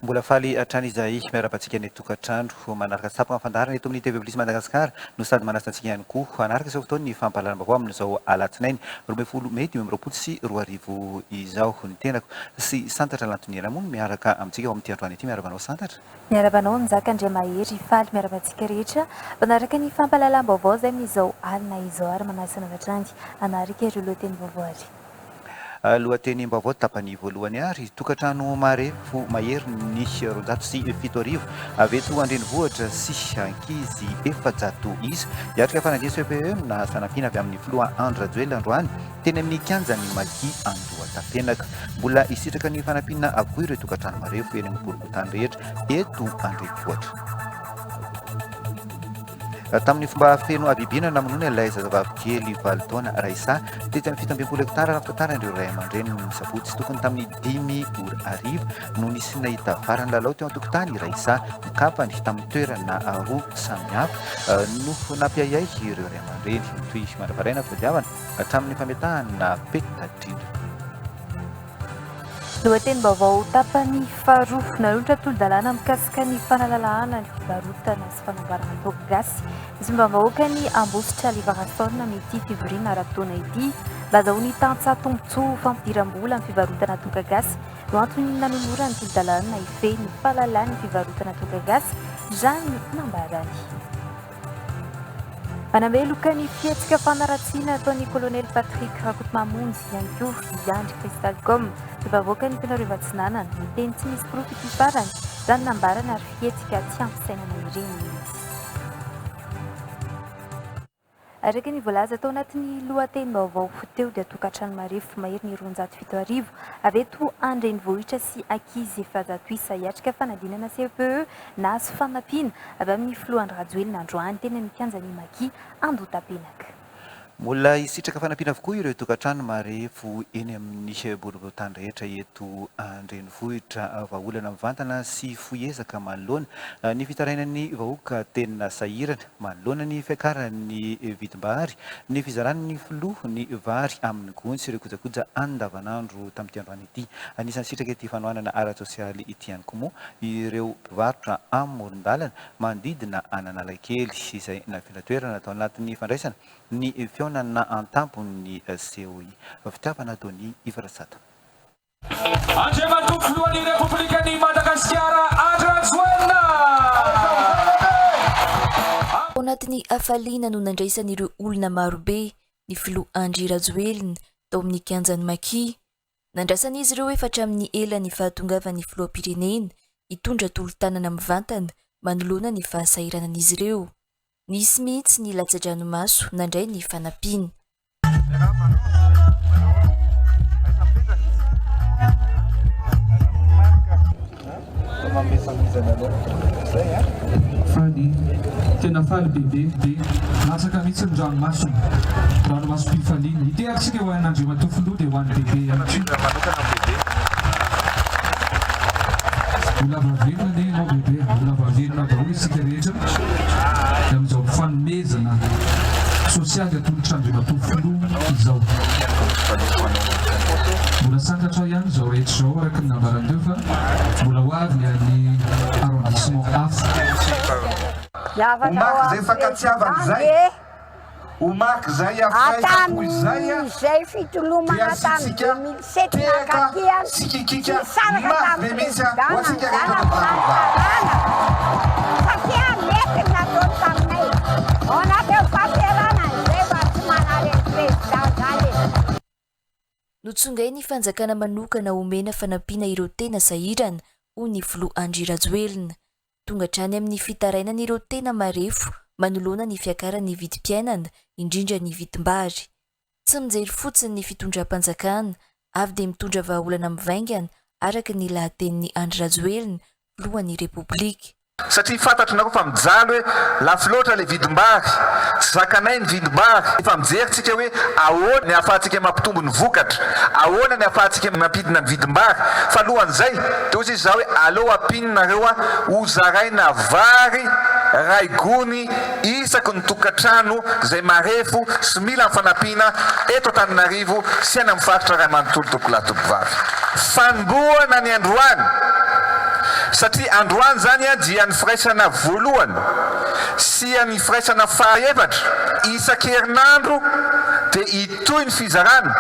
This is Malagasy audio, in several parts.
Mbola faly hatrany izahay miarahaba antsika any an-tokantrano manaraka tsy tapaka ny fandaharana eto amin'ny TV Plus Madagascar no sady manasa antsika ihany koa hanaraka izao fotoana ny fampahalalam-baovao amin'izao alatsinainy 12 mey 2025 izao. Ny tenako sy Santatra Lantoniaina moa no miaraka amintsika ao amin'ity androany ity. Miarahaba anao Santatra. Miarahaba anao Njaka Andriamahery, faly miarahaba antsika rehetra mpanaraka ny fampahalalam-baovao izay amin'izao alina izao ary manasa anao hatrany hanaraka ireo lohatenim-baovao ary. Lohatenim-baovao tapany voalohany ary, tokantrano marefo mahery ny 7200 avy eto an-drenivohitra sy ankizy 400 isa hiatrika fanadinana CPE no nahazo fanampiana avy amin'ny filoha Andry Rajoelina androany teny amin'ny kianjan'ny Maki Andohatapenaka. Mbola hisitraka ny fanampiana avokoa ireo tokantrano marefo eny amin'ny boribontany rehetra eto an-drenivohitra. Tamin'ny fomba feno habibiana namonoana ilay zazavavy kely valo taona Raissa tetsy amin'ny 67 hektara raha fitantaran'ireo ray aman-dreniny ny sabotsy tokony tamin'ny dimy ora hariva no nisy nahita farany lalao teo an-tokotany i Raissa nikampany tamin'ny toerana roa samihafa no nampiahiahy ireo ray aman-dreny. Mitohy mandra-paraina fitadiavana hatramin'ny fametahana peta-drindrina. Lohatenim-baovao tapany faharoa, nanolotra tolo-dalàna mikasika ny fanalalahana ny fivarotana sy fanamboarana toaka gasy ny solombavambahoaka ny Ambositra Livarason amin'ity fivoriana ara-potoana ity. Mba azahoan'ny tantsaha tombontsoa ho fampidiram-bola amin'ny fivarotana toaka gasy no antony nanolorany tolo-dalàna hifehy ny fahalalahan'ny fivarotana toaka gasy, raha ny nambarany. Manameloka ny fihetsika fanaratsiana ataon'ny kolonely Patrick Rakotomamonjy ihany koa i Andry Cristalcom, mpivaroaka ny Mpianareo Atsinanana. Niteny tsy misy porofo ity farany, raha ny nambarany ary fihetsika tsy ampy fisainana ireny mihitsy. Araka ny voalaza tao anatin'ny lohatenim-baovao teo dia tokantrano marefo mahery ny 7200 avy eto an-drenivohitra sy ankizy 400 isa hiatrika fanadinana CEPE Nahazo fanampiana avy amin'ny filoha Andry Rajoelina androany teny amin'ny kianjan'i Maki Andohatapenaka. Mbola hisitraka fanampiana avokoa ireo tokantrano marefo eny amin'ny boriborintany rehetra eto an-drenivohitra. Vahaolana mivantana sy fohy ezaka manoloana ny fitarainan'ny vahoaka tena sahirana manoloana ny fiakaran'ny vidim-bary, ny fizaran'ny filoha ny vary amin'ny gony sy ireo kojakoja andavanandro tamin'ity androany ity. Anisan'ny sitraka ity fanohanana ara-tsosialy ity ihany koa moa ireo mpivarotra amoron-dalana manodidina an'Analakely izay nafindra toerana tao anatin'ny fandraisana ny fihaonana an-tampon'ny COI. Fitiavana Donia Ivarasata. Andriamatoa Filohan'ny Repoblikan'i Madagasikara Andry Rajoelina. Ao anatin'ny hafaliana no nandraisan'ireo olona marobe ny filoha Andry Rajoelina tao amin'ny kianjan'i Maki. Nandrasan'izy ireo efa hatramin'ny ela ny fahatongavan'ny filoham-pirenena hitondra tolo-tanana mivantana manoloana ny fahasahiranan'izy ireo. Nisy mihitsy ny latsa-dranomaso nandray ny fanampiana. Faly, tena faly bebe be, latsaka mihitsy ny ranomasony, ranomasom-pifaliana. Hitehaka isika ho an'Andriamatoa Filoha dia ho an'i Bebe ihany koa. Ho lava velona anie ianao Bebe, ho lava velona daholo isika rehetra amin'izao fanomezana sosialy atolotr'Andriamatoa Filoha izao. Mbola santatra ihany izao rehetra izao araka ny nambarany teo fa mbola ho avy ny any arrondissement hafa. Ho marik'izay fifankatiavana izay, ho marik'izay firaisam-po izay dia asiantsika tehaka sy kikika mafy be mihitsy ho antsika rehetra eto Ambatovavy. Notsongain'ny fanjakana manokana homena fanampiana ireo tena sahirana, hoy ny filoha Andry Rajoelina. Tonga hatrany amin'ny fitarainan'ireo tena marefo manoloana ny fiakaran'ny vidim-piainana, indrindra ny vidim-bary. Tsy mijery fotsiny ny fitondram-panjakana, avy dia mitondra vahaolana mivaingana, araka ny lahatenin'i Andry Rajoelina. filohan'ny Repoblika. Satria fantatro nareo fa mijaly hoe lafo loatra le vidim-bary, tsy zakanay ny vidim-bary. Efa mijery tsika hoe ahoana ny ahafahantsika mampitombo ny vokatra, ahoana ny ahafahantsika mampidina ny vidim-bary. Fa alohan'izay dia hoy izy za hoe aleo ampino nareo a, ho zaraina vary ray gony isaky ny tokantrano izay marefo sy mila ny fanampiana eto Antananarivo sy any amin'ny faritra iray manontolo tompokolahy tompokovavy. Fanombohana ny androany satria androany izany dia ny firaisana voalohany sy ny firaisana fahaefatra isan-kerinandro dia hitohy ny fizarana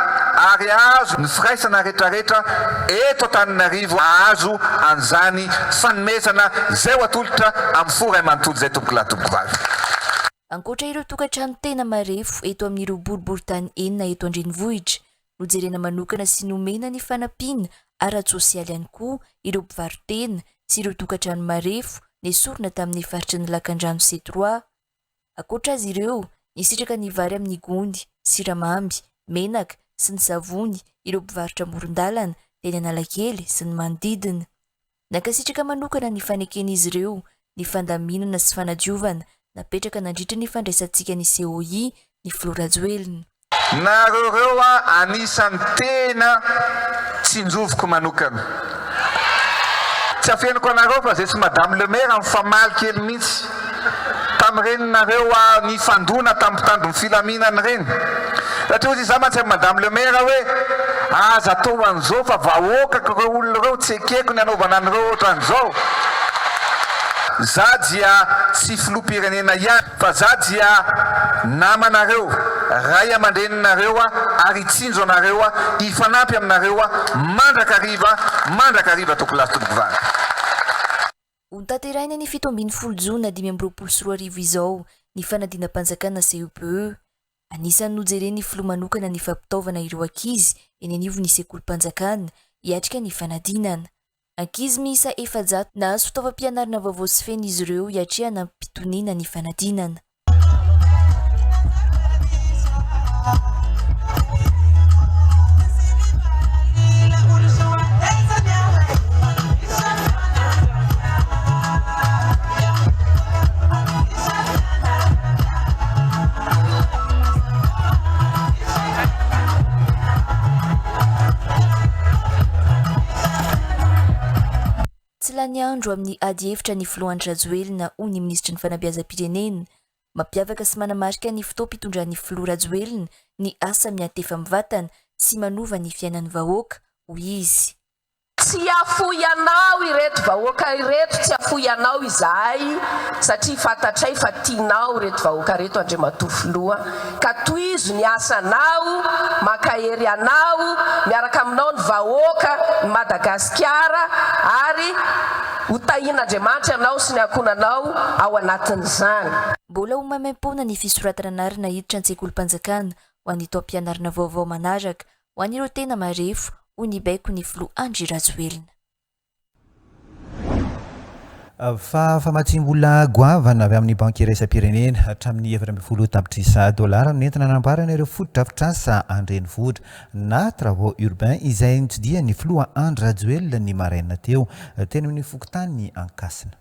ary hahazo ny firaisana retraretra eto Antananarivo hahazo an'izany fanomezana izay ho atolotra amin'ny fo iray manontolo izay tompokolahy tompokovavy. Ankoatra ireo tokantrano tena marefo eto amin'ireo boriborintany enina eto an-drenivohitra, nojerena manokana sy nomena ny fanampiana ara-tsosialy ihany koa ireo mpivaro-tena sy ireo tokantrano marefo nesorina tamin'ny faritry ny lakandrano C trois. Ankoatra azy ireo, nisitraka ny vary amin'ny gony, siramamy, menaka sy ny savony ireo mpivarotra amoron-dalana teny Analakely sy ny manodidina. Nankasitraka manokana ny faneken'izy ireo ny fandaminana sy fanadiovana napetraka nandritra ny fandraisantsika ny COI ny Filoha Rajoelina. Nareo reo a anisan'ny tena tsinjoviko manokana. Tsy afeniko anareo fa zay sy madame le maire mifamaly kely mintsy. Tamin'ireny nareo a nifandona tamin'ny mpitandro ny filaminana ireny. Satria hozy za mantsy amin'i madame le maire hoe aza atao an'izao fa vahoakako ireo olona ireo tsy ekeko ny hanaovana an'ireo ohatran'izao. Za dia tsy filoham-pirenena ihany. Fa za dia namanareo, ray aman-dreninareo aho ary hitsinjo anareo aho, hifanampy aminareo aho mandrakariva, mandrakariva tompokolahy sy tompokovavy. Hotanterahina ny 17 jona 2025 izao ny fanadinam-panjakana CEPE. Anisan'ny nojeren'ny filoha manokana ny fampitaovana ireo ankizy eny anivon'ny sekolim-panjakana hiatrika ny fanadinana. Ankizy miisa 400 nahazo fitaovam-pianarana vaovao sy feno izy ireo hiatrehana am-pitoniana ny fanadinana. Tsy lany andro amin'ny ady hevitra ny filoha Andry Rajoelina, hoy ny minisitry ny fanabeazam-pirenena. Mampiavaka sy manamarika ny fotoam-pitondran'ny filoha Rajoelina ny asa miantefa mivantana sy manova ny fiainan'ny vahoaka, hoy izy. Tsy hafoy anao ireto vahoaka ireto, tsy hafoy anao izahay satria fantatray fa tianao ireto vahoaka ireto Andriamatoa Filoha ka tohizo ny asanao, mankahery anao, miaraka aminao ny vahoaka ny Madagasikara ary ho tahian'Andriamanitra ianao sy ny ankohonanao ao anatin'izany. Mbola ho maimaimpoana ny fisoratana anarana hiditra an-tsekolim-panjakana ho an'ny taom-pianarana vaovao manaraka Ho an'ireo tena marefo, hoy ny baiko ny filoha Andry Rajoelina. Fa famatsiam-bola goavana avy amin'ny Banky Iraisam-pirenena hatramin'ny 14 tapitrisa dolara no nentina nanamboarana ireo fotodrafitrasa an-drenivohitra na travaux urbains izay notsidihan'ny filoha Andry Rajoelina ny maraina teo teny amin'ny fokontany Ankasina.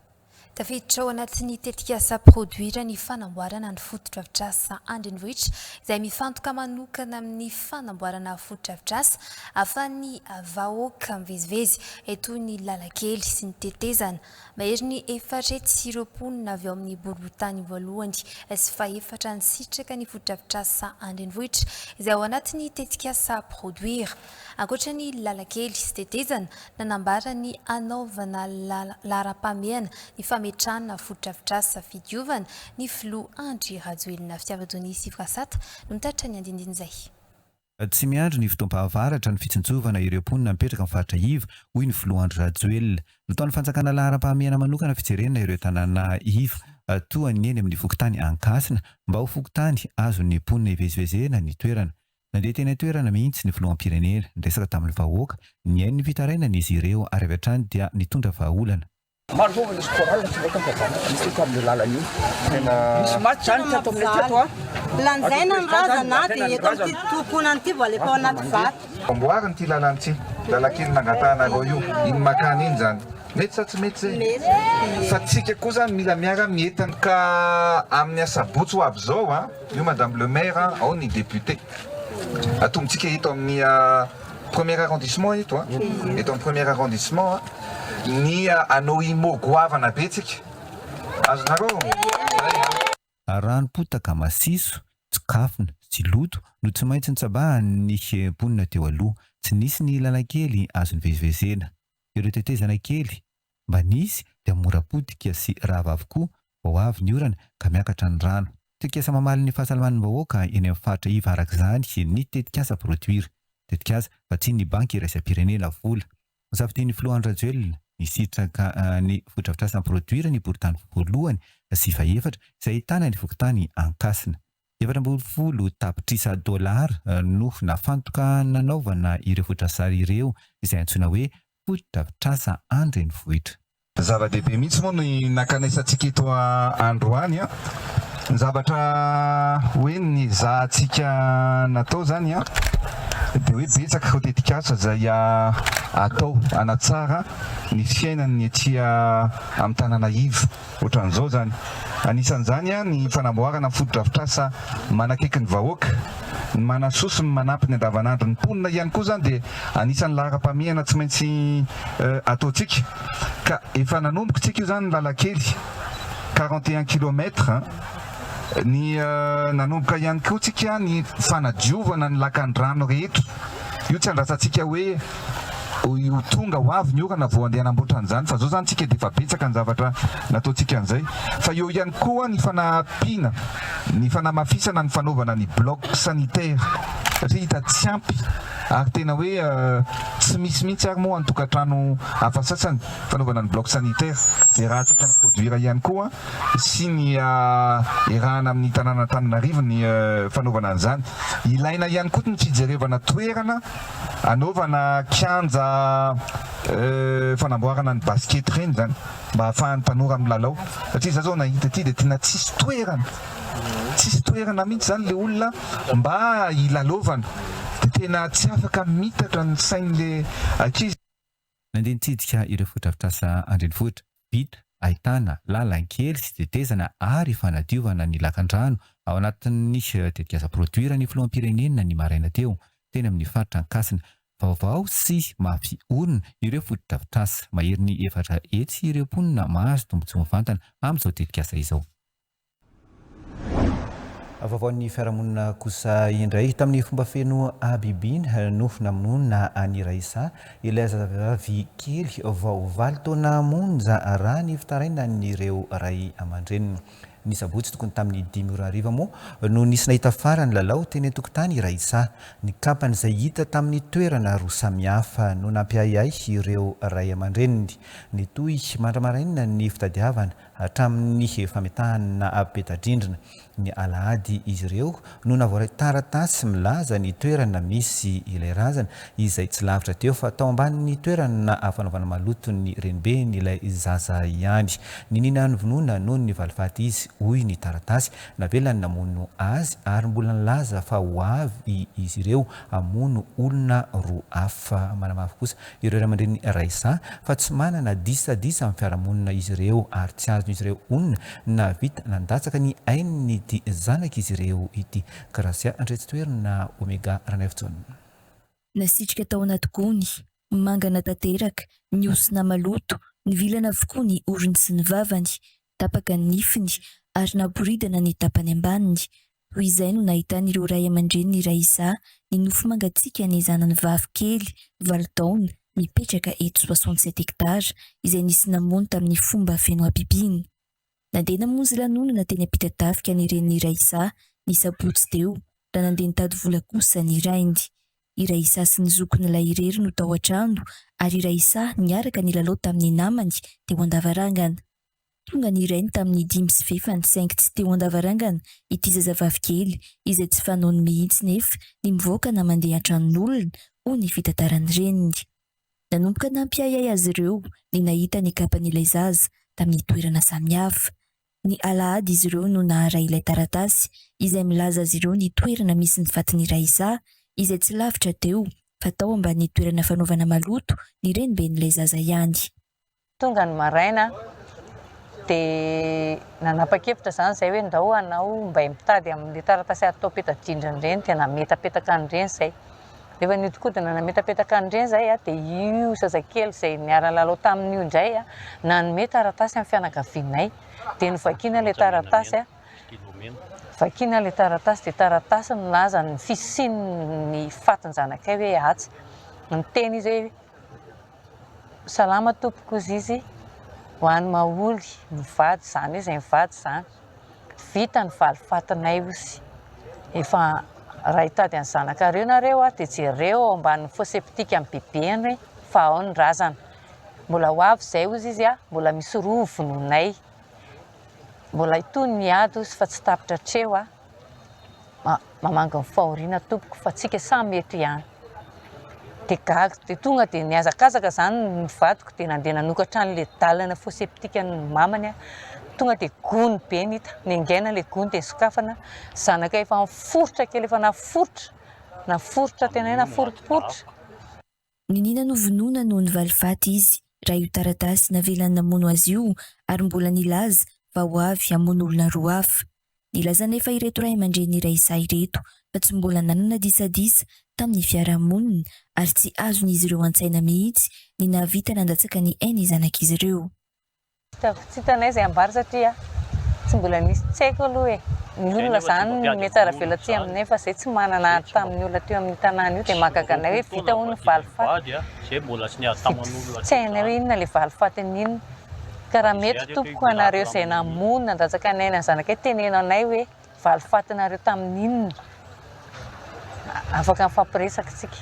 Tafiditra ao anatin'ny tetikasa Produir ny fanamboarana ny fotodrafitrasa an-drenivohitra izay mifantoka manokana amin'ny fanamboarana fotodrafitrasa ahafahan'ny vahoaka mivezivezy toy ny lalan-kely sy ny tetezana. Maherin'ny 400 ireo mponina avy ao amin'ny boriborintany voalohany sy fahefatra nisitraka ny fotodrafitrasa an-drenivohitra izay ao anatin'ny tetikasa Produir. Ankoatra ny lalan-kely sy tetezana, nanambara ny hanaovana laharam-pahamehana ny fametrahana fotodrafitrasa fidiovana ny filoha Andry Rajoelina. Fitiavadonia sy Frasata no mitatitra ny andinindin'izay. Tsy miandry ny fotoam-pahavaratra ny fitsinjovana ireo mponina mipetraka amin'ny faritra iva, hoy ny filoha Andry Rajoelina. Nataon'ny fanjakana laharam-pahamehana manokana fijerena ireo tanàna iva toa ny eny amin'ny fokontany Ankasina mba ho fokontany azon'ny mponina ivezivezena ny toerana. Nandeha teny an-toerana mihitsy ny filoham-pirenena, niresaka tamin'ny vahoaka, nihaino ny fitarainan'izy ireo ary avy hatrany dia nitondra vahaolana. Maro zao misy chorale tsy mety ampihavanana misy teto amin'io lalana io. Tena misy maty zany tato aminay teto a. Lanjaina ny razana dia eto amin'ity tokonana ity vao alefa ao anaty vato. Amboarina ity lalana ity, lalankely nangatahanareo io, iny makany iny zany. Mety sa tsy mety zay? Mety. Fa tsika koa zany mila miara mietany ka amin'ny asabotsy ho avy zao a, io madame le maire a, ao ny député. Atombontsika eto amin'ny premier arrondissement eto a, eto amin'ny premier arrondissement a, ny hanao IMO goavana be tsika. Azonareo? Zay a. Ranom-potaka masiso, tsikafona sy loto no tsy maintsy nitsabahan'ny mponina teo aloha. Tsy nisy ny lalan-kely azo nivezivezena. Ireo tetezana kely mba nisy dia mora potika sy rava avokoa vao avy ny orana ka miakatra ny rano. Tetikasa mamaly ny fahasalaman'ny vahoaka eny amin'ny faritra iva araka izany ny tetikasa Produir. Tetikasa vatsian'ny Banky iraisam-pirenena vola. Nosafidian'ny filoha Andry Rajoelina nisitraka ny fotodrafitrasa Produir ny borintany voalohany sy fahefatra izay ahitana ny fokontany Ankasina. 14 tapitrisa dolara no nafantoka nanaovana ireo fotodrafitrasa ireo izay antsoina hoe fotodrafitrasa an-drenivohitra. Zava-dehibe mihitsy moa ny nankanesantsika eto androany an! Ny zavatra hoe niezahantsika natao izany an, dia hoe betsaka ireo tetikasa izay atao hanatsara ny fiainan'ny ety amin'ny tanàna iva. Ohatran'izao izany. Anisan'izany ny fanamboarana fotodrafitrasa manakaiky ny vahoaka, ny manasoa sy ny manampy ny andavanandron'ny mponina ihany koa izany dia anisan'ny laharam-pahamehana tsy maintsy ataontsika. Ka efa nanomboka isika io izany ny lalan-kely 41 kilomètre, ny nanomboka ihany koa tsika ny fanadiovana ny lakan-drano rehetra. Io tsy andrasantsika hoe ho tonga ho avy ny orana vao andeha hanamboatra an'izany fa zao zany tsika dia efa betsaka ny zavatra nataontsika an'izay fa eo ihany koa ny fanampiana ny fanamafisana ny fanaovana ny bloc sanitaire satria hita tsy ampy ary tena hoe tsy misy mihitsy ary moa any tokantrano hafa sasany fanaovana ny bloc sanitaire dia raha tsika ny produire ihany koa sy ny erahana amin'ny tanàn'Antananarivo ny fanaovana an'izany ilaina ihany koa ny fijerevana toerana Anaovana kianja fanamboarana ny basket ireny zany mba ahafahan'ny tanora milalao satria za zao nahita aty dia tena tsisy toerana, tsisy toerana mihitsy zany le olona mba hilalaovana dia tena tsy afaka mitatra ny sain'le ankizy. Nandeha nitsidika ireo fotodrafitrasa an-drenivohitra vita ahitana lalan-kely sy tetezana ary fanadiovana ny lakan-drano ao anatin'ny tetikasa Produir ny filoham-pirenena ny maraina teo teny amin'ny faritra Ankasina. Vaovao sy mafy orina ireo fotodrafitrasa. Maherin'ny 400 ireo mponina mahazo tombontsoa mivantana amin'izao tetikasa izao. Vaovaon'ny fiarahamonina kosa indray, tamin'ny fomba feno habibiana no namonoana an'i Raissa, ilay zazavavy kely vao valo taona monja raha ny fitarainan'ireo ray aman-dreniny. Ny sabotsy tokony tamin'ny dimy ora hariva moa no nisy nahita farany lalao teny an-tokotany i Raissa. Ny kampany izay hita tamin'ny toerana roa samihafa no nampiahiahy ireo ray aman-dreniny. Nitohy mandra-maraina ny fitadiavana Hatramin'ny fametahana peta-drindrina ny alahady izy ireo no navoaray taratasy milaza ny toerana misy ilay razana izay tsy lavitra teo fa tao ambanin'ny toerana fanaovana maloto ny renibeny ilay zaza ihany. Niniana novonoina noho ny valifaty izy hoy ny taratasy navelany namono azy ary mbola nilaza fa ho avy izy ireo hamono olona roa hafa. Manamafy kosa Ireo ray aman-dreny Raissa fa tsy manana disadisa amin'ny fiarahamonina izy ireo ary tsy azon'izy ireo onona nahavita nandatsaka ny ain'ity zanak'izy ireo ity. Gracia Andriatsitoherina Omega Ranaivojaona. Nasitrika tao anaty gony, mangana tanteraka, nihosina maloto, nivilana avokoa ny orony sy ny vavany, tapaka ny nifiny ary naboridana ny tapany ambaniny. Toy izay no nahitan'ireo ray aman-drenin'i Raissa ny nofo mangatsiaka ny zanany vavy kely valo taona mipetraka eto 67 hectares izay nisy namono tamin'ny fomba feno habibiana. Nandeha namonjy lanonana teny Ampitatafika ny renin'i Raissa ny sabotsy teo raha nandeha nitady vola kosa ny rainy. I Raissa sy ny zokiny lahy irery no tao an-trano ary i Raissa niaraka nilalao tamin'ny namany teo an-davarangana. Tonga ny rainy tamin'ny dimy sy fefany saingy tsy teo an-davarangana ity zazavavy kely izay tsy fanaony mihitsy nefa ny mivoaka na mandeha an-tranon'olona, hoy ny fitantaran'ny reniny. Nanomboka nampiahiahy azy ireo ny nahita ny kapan'ilay zaza tamin'ny toerana samihafa. Ny alahady izy ireo no naharay ilay taratasy izay milaza azy ireo ny toerana misy ny fatin'i Raissa izay tsy lavitra teo fa tao ambanin'ny toerana fanaovana maloto ny reniben'ilay zaza ihany. Tonga ny maraina dia nanapa-kevitra izany izahay hoe ndao hanao mbay mitady amin'ilay taratasy atao peta-drindrina ireny dia nametapetaka an'ireny izahay. Rehefa nihodinkodina nametapetaka an'ireny izahay dia io zazakely izay niara-nilalao tamin'io indray nanome taratasy amin'ny fianakavianay. Dia novakiana ilay taratasy, vakiana ilay taratasy dia taratasy milaza ny fisian'ny fatin-janakay hoe atsy. Niteny izy hoe. Salama tompoko ozy izy, ho an'i Maholy mivady izany hoe izay mivady izany, vita ny valifatinay ozy, efa raha hitady an'ny zanakareo nareo dia jereo ao ambanin'ny fosse septique an'i bebe any fa ao ny razana, mbola ho avy izay ozy izy mbola misy roa ho vonoinay, mbola hitohy ny ady ozy fa tsy tapitra hatreo a. Mamangy ny fahoriana tompoko fa tsika samy eto ihany. Dia gaga, dia tonga dia nihazakazaka izany ny vadiko dia nandeha nanokatra an'ilay dalana fosse septique an'ny mamany aho. Tonga dia gony be ny hita, nengaina ilay gony dia sokafana, zanakay efa niforitra kely, efa naforitra, naforitra tena hoe naforiporitra. Niniana novonoina noho ny valifaty izy raha io taratasy navelany namono azy io ary mbola nilaza fa ho avy hamono olona roa hafa. Nilaza anefa ireto ray aman-dreny iray sahy ireto fa tsy mbola nanana disadisa tamin'ny fiarahamonina ary tsy azon'izy ireo an-tsaina mihitsy ny nahavita nandatsaka ny ain'ny zanak'izy ireo. Tsy hitanay izay ambara satria tsy mbola nisy, tsy haiko aloha e, ny olona izany mihatsaravelatsihy aminay fa izay tsy manana ady tamin'ny olona teo amin'io tanàna io dia mahagaga anay hoe vita hono ny valifaty, tsy hainay hoe inona ilay valifatin'ny inona, ka raha mety tompoko ianareo izay namono nandatsaka ny aina ny zanakay teneno anay hoe Valifatinareo tamin'ny inona? Afaka mifampiresaka tsika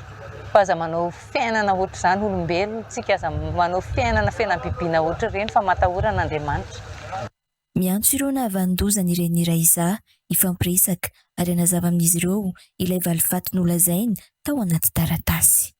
fa aza manao fiainana ohatr'izany olombelona tsika aza manao fiainana fiainam-bibiana ohatr'ireny fa matahora an'Andriamanitra. Miantso ireo nahavanon-doza ny renin'i Raissa hifampiresaka ary hanazava amin'izy ireo ilay valifaty nolazainy tao anaty taratasy.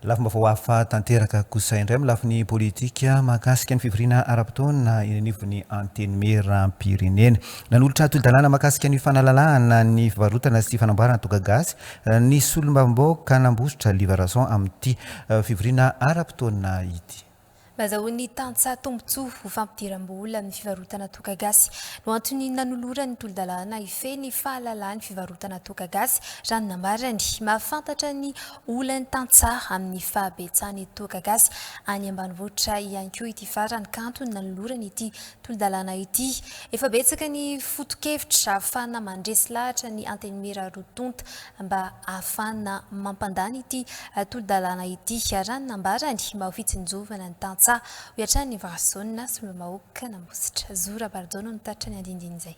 Lafim-baovao hafa tanteraka kosa indray amin'ny lafiny politika mahakasika ny fivoriana ara-potoana eny anivon'ny Antenimierampirenena. Nanolotra tolo-dalàna mahakasika ny fanalalahana ny fivarotana sy fanamboarana toaka gasy ny solombavambahoaka Nambositra Liva Rason amin'ity fivoriana ara-potoana ity. Mba azahoan'ny tantsaha tombontsoa ho fampidiram-bola amin'ny fivarotana toaka gasy no antony nanolorany tolo-dalàna hifehy ny fahalalahan'ny fivarotana toaka gasy, raha ny nambarany. Mahafantatra ny olan'ny tantsaha amin'ny fahabetsahan'ny toaka gasy any ambanivohitra ihany koa ity farany ka antony nanolorany ity tolo-dalàna ity. Efa betsaka ny foto-kevitra ahafahana mandresy lahatra ny Antenimiera roa tonta mba ahafahana mampandany ity tolo-dalàna ity, raha ny nambarany, mba ho fitsinjovana ny tantsaha, hoy hatrany ny Varasaona Solomahoaka Nambositra. Zo Rabarijaona no nitatitra ny andinindin'izay.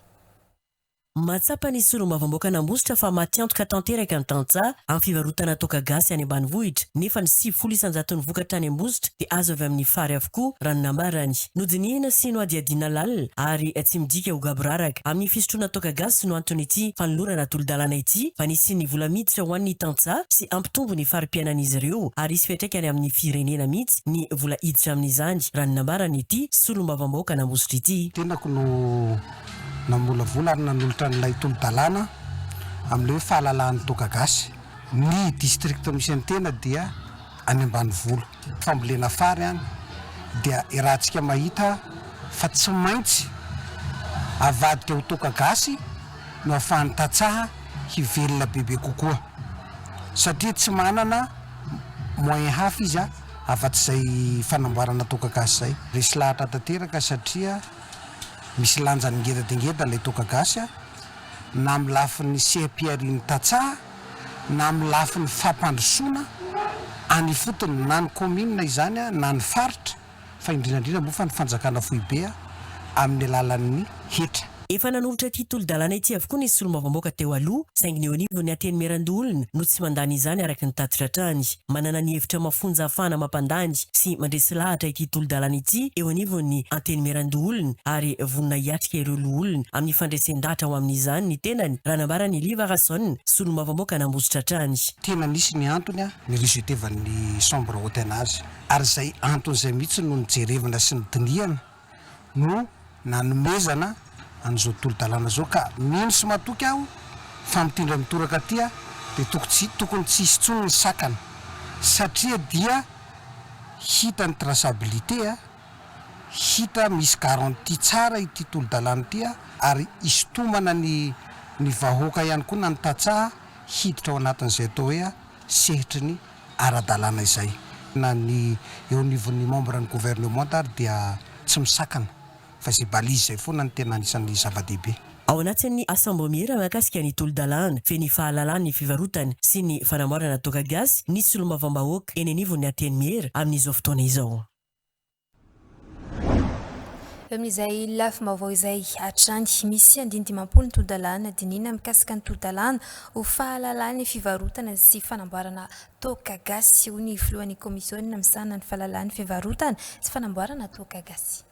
Mahatsapa ny solombavambaokan'Ambositra fa maty antoka tanteraka ny tantsaha amin'ny fivarotana toaka gasy any ambanivohitra, nefa ny 90 isan-jaton'ny vokatra any Ambositra dia azo avy amin'ny fary avokoa, raha ny nambarany. Nodinihina sy nohadihadiana lalina ary tsy midika ho gaboraraka amin'ny fisotroana toaka gasy no anton'ity fanolorana tolo-dalàna ity fa nisian'ny vola miditra ho an'ny tantsaha sy hampitombo ny fari-piainan'izy ireo ary hisy fiantraikany amin'ny firenena mihitsy ny vola hiditra amin'izany, raha ny nambaran'ity solombavambahoakan'Ambositra ity. Tenako no namolavola ary nanolotra an'ilay tolo-dalàna amin'ilay hoe fahalalahan'ny toaka gasy. Ny district misy an'ny tena dia any ambanivolo. Fambolena fary any dia iarahantsika mahita fa tsy maintsy avadika ho toaka gasy no ahafahan'ny tantsaha hivelona bebe kokoa satria tsy manana moyen hafa izy afa-tsy izay fanamboarana toaka gasy izay. Resy lahatra tanteraka satria misy lanjany ngeda dia ngeda ilay toaka gasy na amin'ny lafiny seha-piharian'ny tantsaha na amin'ny lafiny fampandrosoana any ifotony na ny kaominina izany na ny faritra fa indrindra indrindra moa fa ny fanjakana foibe amin'ny alalan'ny hetra. Efa nanolotra ity tolo-dalàna ity avokoa ny solombavambaoka teo aloha, saingy ny eo anivon'ny Antenimierandoholona no tsy mandany izany araka ny tatitra hatrany. Manana ny hevitra mafonja ahafahana mampandany sy mandresy lahatra ity tolo-dalàna ity eo anivon'ny Antenimierandoholona ary vonona hiatrika ireo loholona amin'ny fandresen-dahatra ho amin'izany ny tenany, raha nambaran'i Liva Rason, solombavambaokan'Ambositra hatrany. Tena nisy ny antony ni-rejeter-van'ny chambre haute anazy ary izay antony izay mihitsy no nijerevana sy nodinihana no nanomezana an'izao tolo-dalàna izao ka mino sy matoky aho fa amin'ity indray mitoraka ity dia toko tsy tokony tsy hisy intsony ny sakana satria dia. Hita ny traçabilité a, hita misy garantie tsara ity tolo-dalàna ity a, ary hisintomana ny ny vahoaka ihany koa na ny tantsaha hiditra ao anatin'izay atao hoe sehatry ny ara-dalàna izay. Na ny eo anivon'ny membre ny gouvernement ary dia tsy misakana fa izay balise izay foana no tena anisan'ny zava-dehibe. Ao anatin'ny asam-baomiera mahakasika ny tolo-dalàna feno ny fahalalan'ny fivarotana sy ny fanamboarana toaka gasy ny solombavambahoaka eny anivon'ny Antenimiera amin'izao fotoana izao. Eo amin'izay lafim-baovao izay hatrany, misy andininy 50 ny tolo-dalàna dinihina mikasika ny tolo-dalàna ho fahalalan'ny fivarotana sy fanamboarana toaka gasy, hoy ny filohan'ny kaomisiona misahana ny fahalalan'ny fivarotana sy fanamboarana toaka gasy.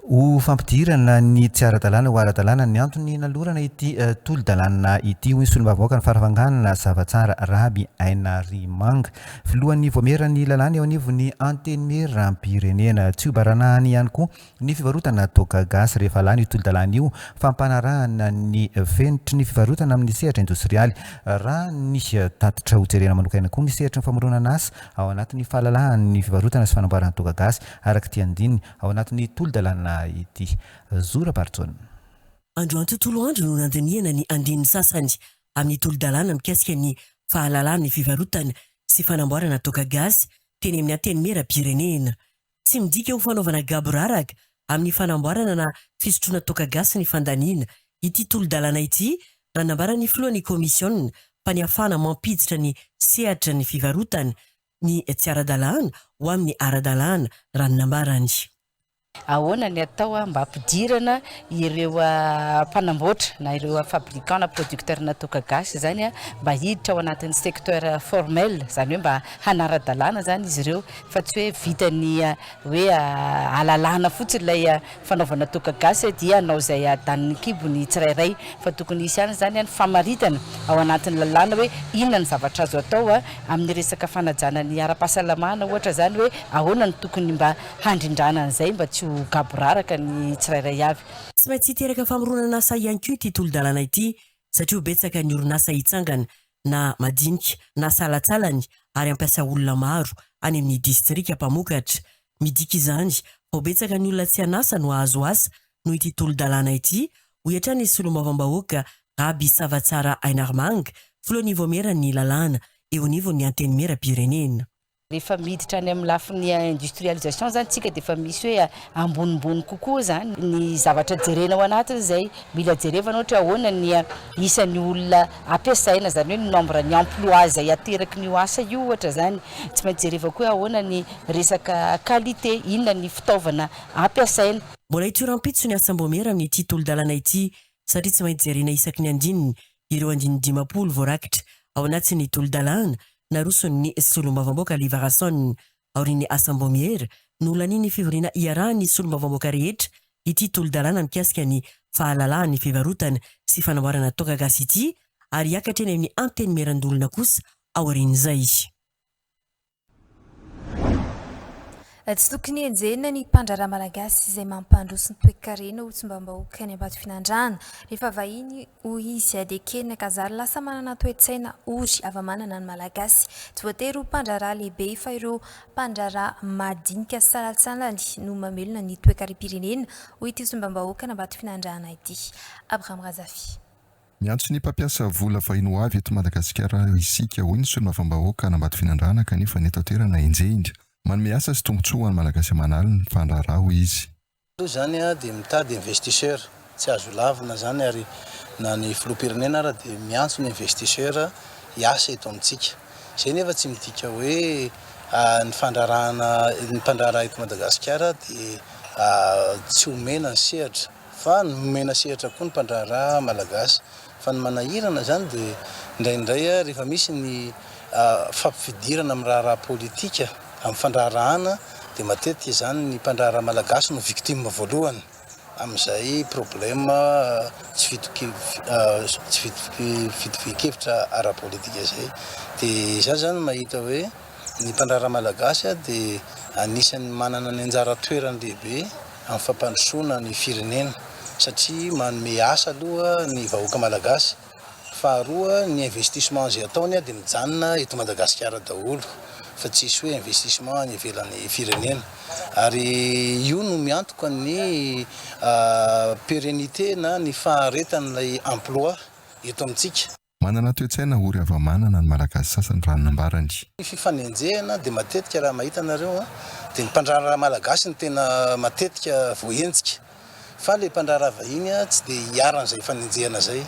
Ho fampidirana ny tsy ara-dalàna ho ara-dalàna ny antony nanolorana ity tolo-dalàna ity, hoy ny solombavambahoakan'i Farafangana, Zavatsara Raby Ain'Arimanga, filohan'ny voamieran'ny lalàna eo anivon'ny Antenimierampirenena. Tsy ho baranahiny ihany koa ny fivarotana toaka gasy rehefa lany io tolo-dalàna io, fampanarahana ny fenitry ny fivarotana amin'ny sehatra indosrialy. Raha ny tatitra hojerena manokana koa ny sehatry ny famoronana asa ao anatin'ny fahalalahan'ny fivarotana sy fanamboarana toaka gasy, araka ity andininy ao anatin'ny tolo-dalàna ity. Zo Rabarijaona. Androany tontolo andro no nandinihana ny andininy sasany amin'ny tolo-dalàna mikasika ny fahalalahan'ny fivarotana sy fanamboarana toaka gasy teny amin'ny Antenimierampirenena. Tsy midika ho fanaovana gaboraraka amin'ny fanamboarana na fisotroana toaka gasy ny fandaniana ity tolo-dalàna ity raha nambaran'ny filohan'ny kaomisiona fa ny hahafahana mampiditra ny sehatra ny fivarotana ny tsy ara-dalàna ho amin'ny ara-dalàna, raha ny nambarany. Ahoana ny atao mba hampidirana ireo mpanamboatra na ireo fabricant na producteur na toaka gasy izany mba hiditra ao anatin'ny secteur formel, izany hoe mba hanara-dalàna izany izy ireo fa tsy hoe vitan'ny hoe alalàna fotsiny ilay fanaovana toaka gasy dia hanao izay hadanin'ny kibo ny tsirairay fa tokony hisy ihany izany ny famaritana ao anatin'ny lalàna hoe inona ny zavatra azo atao amin'ny resaka fanajana ny ara-pahasalamana ohatra izany hoe ahoana no tokony mba handrindrana an'izay mba tsy ho gaboraraka ny tsirairay avy. Tsy maintsy hiteraka famoronana asa ihany koa ity tolo-dalàna ity satria ho betsaka ny orinasa hitsangana na madinika na salantsalany ary hampiasa olona maro any amin'ny distrika mpamokatra. Midika izany fa ho betsaka ny olona tsy an'asa no hahazo asa noho ity tolo-dalàna ity, hoy hatrany ny solombavambahoaka Raby Savatsara Ainarmanga, filohan'ny Vaomieran'ny lalàna eo anivon'ny Antenimierampirenena. Rehefa miditra any amin'ny lafiny industrialisation zany tsika dia efa misy hoe ambonimbony kokoa zany ny zavatra jerena ao anatin'izay. Mila jerevana ohatra hoe ahoana ny isan'ny olona ampiasaina, izany hoe ny nombre ny emploi izay aterakin'io asa io ohatra zany. Tsy maintsy jereva koa hoe ahoana ny resaka qualité, inona ny fitaovana ampiasaina. Mbola hitohy rahampitso ny asam-baomiera amin'ity tolo-dalàna ity satria tsy maintsy jerena isaky ny andininy ireo andininy 50 voarakitra ao anatin'ny tolo-dalàna naroson'ny solombavambaoka Liva Rason. Aorian'ny asam-baomiera, nolanian'ny fivoriana iarahan'ny solombavambaoka rehetra ity tolo-dalàna mikasika ny fahalalahan'ny fivarotana sy fanamboarana toaka gasy ity ary hiakatra eny amin'ny Antenimierandoholona kosa aorian'izay. Tsy tokony henjehina ny mpandraharaha malagasy izay mampandroso ny toekarena ho tsimbambahoaka any Ambatofinandrahana. Rehefa vahiny, hoy izy, dia ekena ka zary lasa manana toe-tsaina ory hava-manana ny Malagasy. Tsy voatery ho mpandraharaha lehibe fa ireo mpandraharaha madinika sy salantsalany no mamelona ny toekarem-pirenena, hoy ity solombavambahoakan'Ambatofinandrahana ity. Abraham Razafy. Miantso ny mpampiasa vola vahiny ho avy eto Madagasikara isika, hoy ny solombavambahoaka an'Ambatofinandrahana kanefa ny eto an-toerana enjehina. Manome asa sy tombontsoa ho an'ny Malagasy aman'aliny ny mpandraharaha, hoy izy. Aloha izany dia mitady investisseur, tsy azo lavina izany ary na ny filoham-pirenena ara dia miantso ny investisseur hiasa eto amintsika. Izay nefa tsy midika hoe ny fandraharahana, ny mpandraharaha eto Madagasikara dia tsy omena ny sehatra. Fa nomena sehatra koa ny mpandraharaha malagasy. Fa ny manahirana izany dia indraindray rehefa misy ny fampifidirana amin'ny raharaha politika, amin'ny fandraharahana dia matetika izany ny mpandraharaha malagasy no victime voalohany amin'izay problème tsy tsy fitovian-kevitra ara-politika izay. Dia izaho izany mahita hoe Ny mpandraharaha malagasy dia anisan'ny manana ny anjara toerany lehibe amin'ny fampandrosoana ny firenena satria manome asa aloha ny vahoaka malagasy, faharoa ny investissement izay ataony dia mijanona eto Madagasikara daholo. fa tsisy hoe investissement any ivelan'ny firenena ary io no miantoka ny pérennité na ny faharetan'ilay emploi eto amintsika. Manana toe-tsaina ory hava-manana ny Malagasy sasany raha ny nambarany. Ny fifanenjehana dia matetika raha mahita nareo dia ny mpandraharaha Malagasy no tena matetika voahenjika fa ilay mpandraharaha vahiny tsy dia iharan'izay fanenjehana izay.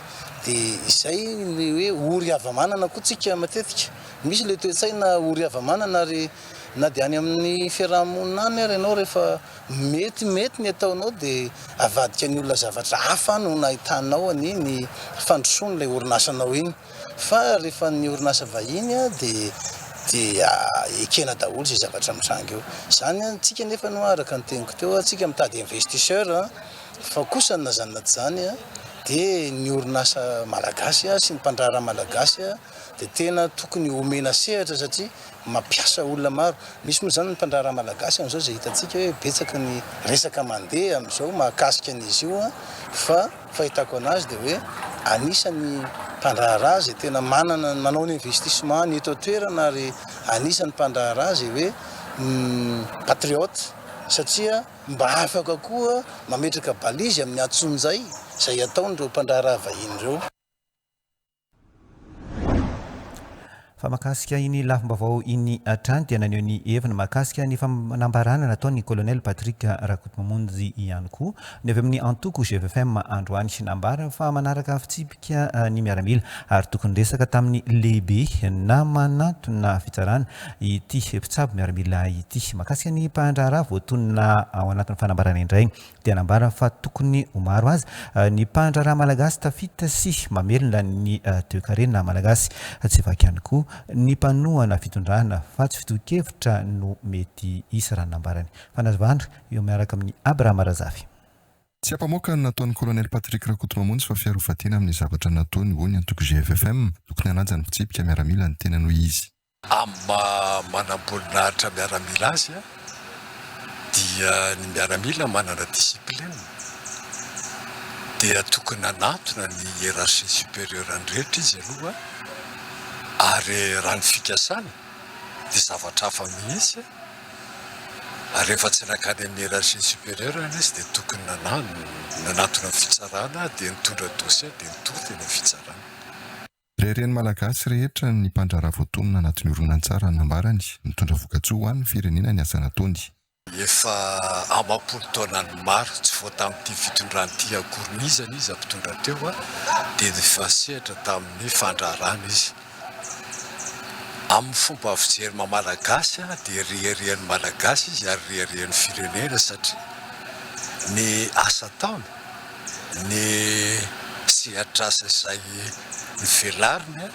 Dia izay ny hoe ory hava-manana koa tsika matetika. Misy ilay toe-tsaina ory hava-manana ary na dia any amin'ny fiaraha-monina any ary ianao rehefa Mety mety ny ataonao dia avadika ny olona zavatra hafa no nahitanao an'iny fandrosoan'ilay orinasanao iny fa rehefa ny orinasa vahiny dia dia ekena daholo izay zavatra mitranga eo. Izany an, tsika nefa no araka ny teniko teo, tsika mitady investisseur fa kosa na izany na tsy izany dia ny orinasa malagasy sy ny mpandraharaha malagasy dia tena tokony omena sehatra satria mampiasa olona maro. Misy moa izany ny mpandraharaha malagasy amin'izao izay hitantsika hoe betsaka ny resaka mandeha amin'izao mahakasika an'izy io fa fahitako an'azy dia hoe anisan'ny mpandraharaha izay tena manana manao ny investissement ny eto an-toerana ary anisan'ny mpandraharaha izay hoe patriote satria mba afaka koa mametraka balise amin'ny antsonjay izay ataon'ireo mpandraharaha vahiny ireo. Fa mahakasika iny lafim-baovao iny hatrany dia naneho ny heviny mahakasika ny fanambarana nataon'ny Colonel Patrick Rakotomamonjy ihany koa ny avy amin'ny antoko GFFM androany. Nambara fa manaraka fitsipika ny miaramila ary tokony niresaka tamin'ny lehibe na manantona fitsarana ity mpitsabo miaramila ity. Mahakasika ny mpandraharaha voatonona ao anatin'ny fanambarana indray dia nambara fa tokony ho maro aza ny mpandraharaha malagasy tafita sy mamelona ny toekarena malagasy. Tsy vaky ihany koa ny mpanohana fitondrana fa tsy fitohin-kevitra no mety hisy raha ny nambarany. Fanazavana eo miaraka amin'i Abraham Razafy. Tsy ampamoaka ny nataon'ny Colonel Patrick Rakotomamonjy fa fiarovan-tena amin'ny zavatra nataony, hoy ny antoko GFFM. Tokony hanaja ny fitsipika miaramila ny tenany, hoy izy. Amin'ny maha manamboninahitra miaramila azy dia ny miaramila manana discipline dia tokony hanantona ny hiérarchie supérieure ny rehetra izy aloha ary raha ny fikasana dia zavatra hafa mihitsy ary rehefa tsy nankany amin'ny hiérarchie supérieure izy dia tokony nanantona ny fitsarana dia nitondra dossier dia nitory teny amin'ny fitsarana. Reharehan'ny Malagasy rehetra ny mpandraharaha voatonona anatin'ny horonantsara nambarany, mitondra vokatsoa ho an'ny firenena ny asa nataony. Efa amam-polo taonany maro, tsy vao tamin'ity fitondrana ity akory n'iza n'iza mpitondra teo dia efa sehatra tamin'ny fandraharahana izy. Amin'ny fomba fijery maha Malagasy dia reharehan'ny Malagasy izy ary reharehan'ny firenena satria ny asa ataony, ny sehatr'asa izay novelariny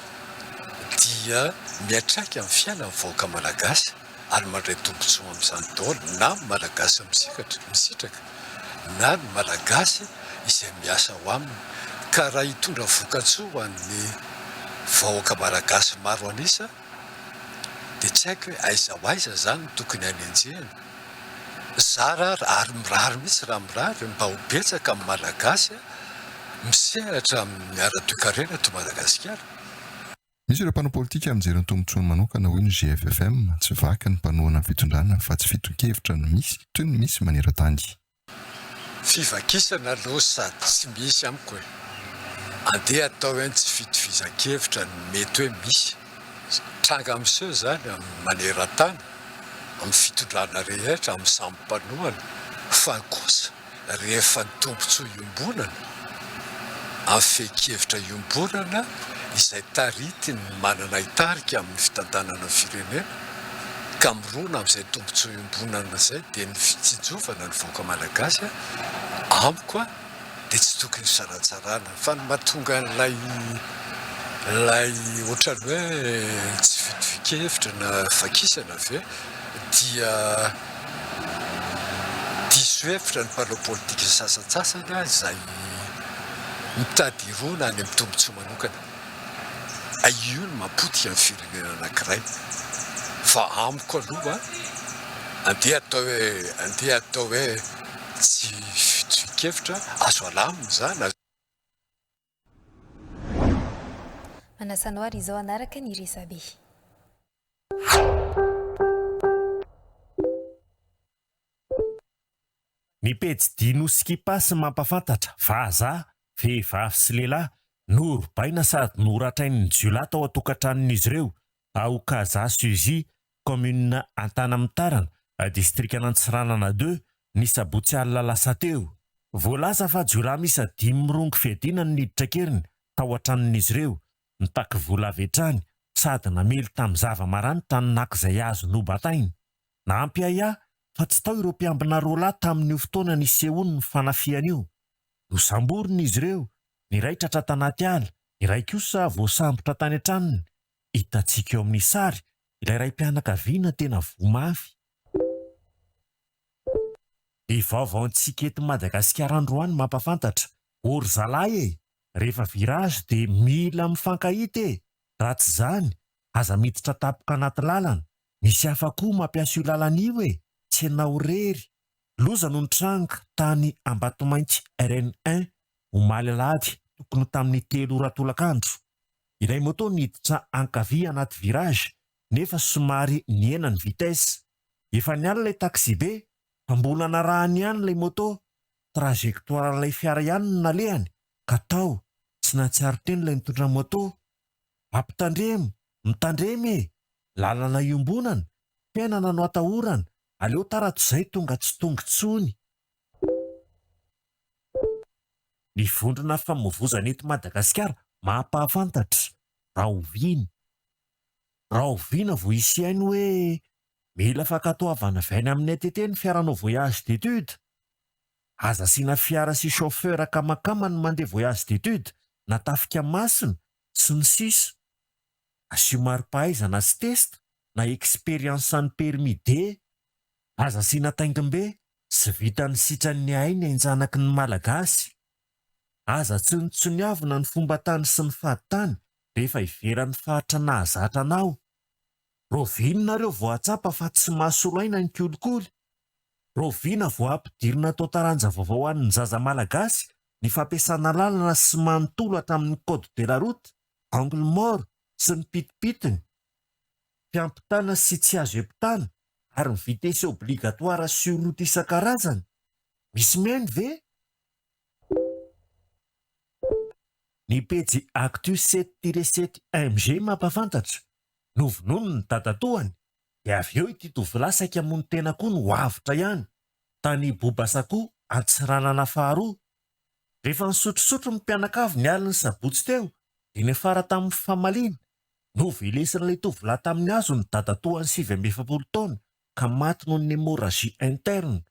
dia miantraika amin'ny fiainan'ny vahoaka malagasy ary mandray tombontsoa amin'izany daholo na ny malagasy misikatra misitraka na ny malagasy izay miasa ao aminy ka raha hitondra vokatsoa ho an'ny vahoaka malagasy maro an'isa dia tsy haiko hoe aiza ho aiza izany no tokony hanenjehana. Zara ary, ary mirary mihitsy raha mirary, mba ho betsaka ny Malagasy misehatra amin'ny ara-toekarena eto Madagasikara. Misy ireo mpanao politika mijery ny tombontsoany manokana hoy ny GFFM, tsy vaky ny mpanohana ny fitondrana fa tsy fitohin-kevitra no misy, toy ny misy maneran-tany. Fivakisana aloha sady tsy misy amiko e! Andeha atao hoe ny tsy fitovizan-kevitra no mety hoe misy. Tranga miseho izany amin'ny maneran-tany, amin'ny fitondrana rehetra, amin'ny samy mpanohana, fa kosa rehefa ny tombontsoa iombonana, amin'ny fehin-kevitra iombonana izay taritin'ny manana hitarika amin'ny fitantanana ny firenena ka mirona amin'izay tombontsoa iombonana izay dia ny fitsinjovana ny vahoaka malagasy amiko dia tsy tokony hisaratsarahana fa ny mahatonga an'ilay ilay ohatran'ny hoe tsy fitovian-kevitra na fakisana ve dia diso hevitra ny mpanao politika sasantsasany izay mitady hirona any amin'ny tombontsoa manokana. Io no mahapotika ny firenena anankiray. Fa amiko aloha, andeha atao hoe, andeha atao hoe tsy fitovian-kevitra, azo alamina izany. Manasa anao ary izao hanaraka ny resabe. Ny pejy Dinoskipas mampafantatra vazaha, vehivavy sy lehilahy norobaina sady noratrain'ny jiolahy tao an-tokantranon'izy ireo ao Casa Suzy, kaominina Antanamitarana, distrikan'Antsiranana ii, ny sabotsy alina lasa teo. Voalaza fa jiolahy miisa dimy mirongo fiadiana no niditra an-keriny tao an-tranon'izy ireo, nitaky vola avy hatrany sady namely tamin'ny zava-maranitra ny naka izay azo nobatainy. Nampiahiahy fa tsy tao ireo mpiambina roalahy tamin'io fotoana nisehoan'ny fanafihana io. Nosamborina izy ireo, ny iray tratra tanaty ala, ny iray kosa voasambotra tany an-tranony. Hitantsika eo amin'ny sary ilay raim-pianakaviana tena voa mafy. Ny vaovaontsika eto Madagasikara androany mampafantatra, ô ry zalahy e! Rehefa virage dia mila mifankahita e! Raha tsy izany, aza miditra tampoka anaty lalana, Misy hafa koa mampiasa io lalana io e! Tsy ianao irery. Loza no nitranga tany Ambatomainty RN un, omaly alahady tokony ho tamin'ny telo ora tolakandro. Ilay moto niditra ankavia anaty virage nefa somary nihena ny vitesse. Efa niala ilay taxibe fa mbola narahany ihany ilay moto. Trajectoire-n'ilay fiara ihany no nalehany ka tao tsy nahatsiaro tena ilay nitondra moto. Ampitandremo, mitandrema e! Lalana iombonana, fiainana no atahorana, aleo tara toy izay tonga tsy tonga intsony. Ny vondrona famovozana eto Madagasikara mampahafantatra, rahoviana? Rahoviana vao hisy hihaino hoe mila fankatoavana avy any amin'ny ATT ny fiaranao voyage d'études? Aza asiana fiara sy chauffeur akamakama ny mandeha voyage d'études na tafika masina sy ny sisa Asio mari-pahaizana sy test na expérience ny permis D. Aza asiana taingim-be sy vitan'ny sitran'ny ahay ny ain-janaky ny Malagasy. Aza tsinontsoniavina ny fomban-tany sy ny fadintany rehefa ivelan'ny faritra nahazatra anao. Raoviana nareo vao hahatsapa fa tsy mahasolo aina ny kolikoly? Raoviana vao hampidirina atao taranja vaovao ho an'ny zaza malagasy ny fampiasana lalana sy manontolo hatramin'ny code de la route, angle mort sy ny pitipitiny, fiampitana sy tsy azo hiampitana ary ny vitesse obligatoire sur route isan-karazany? Misy mihaino ve? Ny pejy Actu 7-7 MG mampahafantatra, novonoiny ny dadatoany, dia avy eo ity tovolahy saika hamono tena koa no avotra ihany, tany Bobasakoa Antsiranana faharoa. Rehefa nisotrosotro ny mpianakavy ny alin'ny sabotsy teo dia niafara tamin'ny famaliana. Novelesin'ilay tovolahy tamin'ny hazo ny dadatoany 49 taona ka maty noho ny hémorragie interne.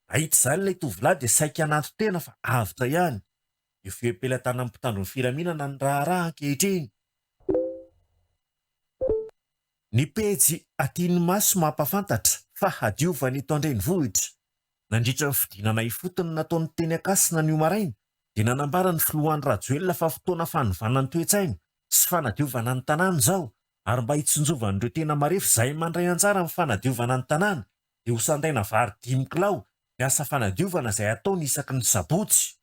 Nahita izany ilay tovolahy dia saika hananton-tena fa avotra ihany. Eo fehim-pelatanan'ny mpitandro ny filaminana ny raharaha ankehitriny. Ny pejy Aty ny Maso mampahafantatra fa hadiovana eto an-drenivohitra. Nandritra ny fidinana ifotony nataony teny Ankasina anio maraina dia nanambara ny filoha Andry Rajoelina fa fotoana fanovana ny toe-tsaina sy fanadiovana ny tanàna izao ary mba hitsinjovan'ireo tena marefo izay mandray anjara amin'ny fanadiovana ny tanàna dia ho sandaina vary dimy kilao ny asa fanadiovana izay hataony isaky ny sabotsy.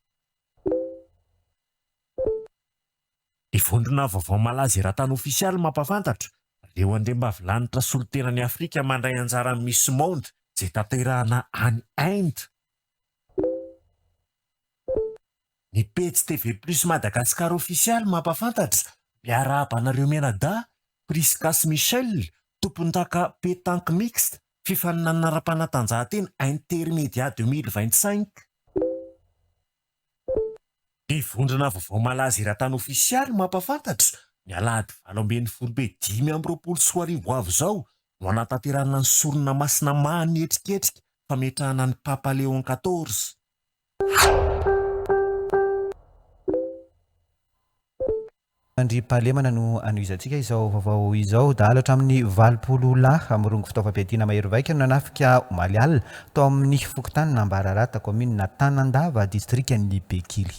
Ny vondrona vaovao malaza eran-tany ofisialy mampahafantatra, ireo andriambavilanitra solontenan'i Afrika mandray anjara amin'ny Miss Monde izay tanterahana any Inde. Ny pejy TV Plus Madagascar ofisialy mampahafantatra, miarahaba anareo mianadahy, Prisca sy Michel, tompondaka pétanque mixte, fifaninanana ara-panatanjahantena Intermedia 2025. Ny vondrona vaovao malaza eran-tany ofisialy mampahafantatra, ny alahady 18 mey 2025 ho avy izao no hanatanterahana ny sorona masina manetriketrika fametrahana ny Papa Léon quatorze. Fandriampahalemana no anohizantsika izao vaovao izao. Dahalo hatramin'ny 80 lahy mirongo fitaovam-piadiana mahery vaika no nanafika omaly alina tao amin'ny fokontany Nambararata, kaominina Tanandava, distrikan'i Bekily.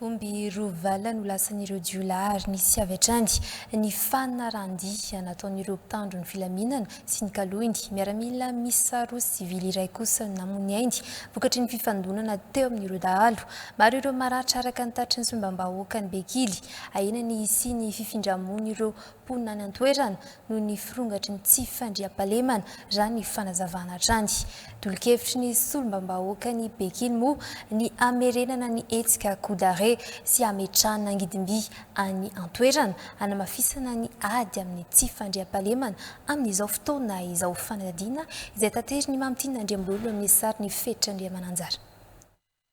Omby roa vala no lasan'ireo jiolahy ary nisy avy hatrany ny fanarahan-dia nataon'ireo mpitandro ny filaminana sy ny kaloiny. Miaramila miisa roa sy sivily iray kosa no namoy ny ainy vokatry ny fifandonana teo amin'ireo dahalo. Maro ireo maratra araka ny tatitry ny solombavambahoakan'i Bekily. Ahiana ny hisian'ny fifindra-monin'ireo mponina any an-toerana noho ny firongatry ny tsy fandriampahalemana, raha ny fanazavana hatrany. Tolo-kevitry ny solombavambahoakan'i Bekily moa ny hamerenana ny hetsika coup d'arrêt sy hametrahana angidimby any an-toerana hanamafisana ny ady amin'ny tsy fandriampahalemana amin'izao fotoana izao. Fanadihadiana izay taterin'i Mamitiana Andriambololona amin'ny sarin'i Fetra Andriamananjara.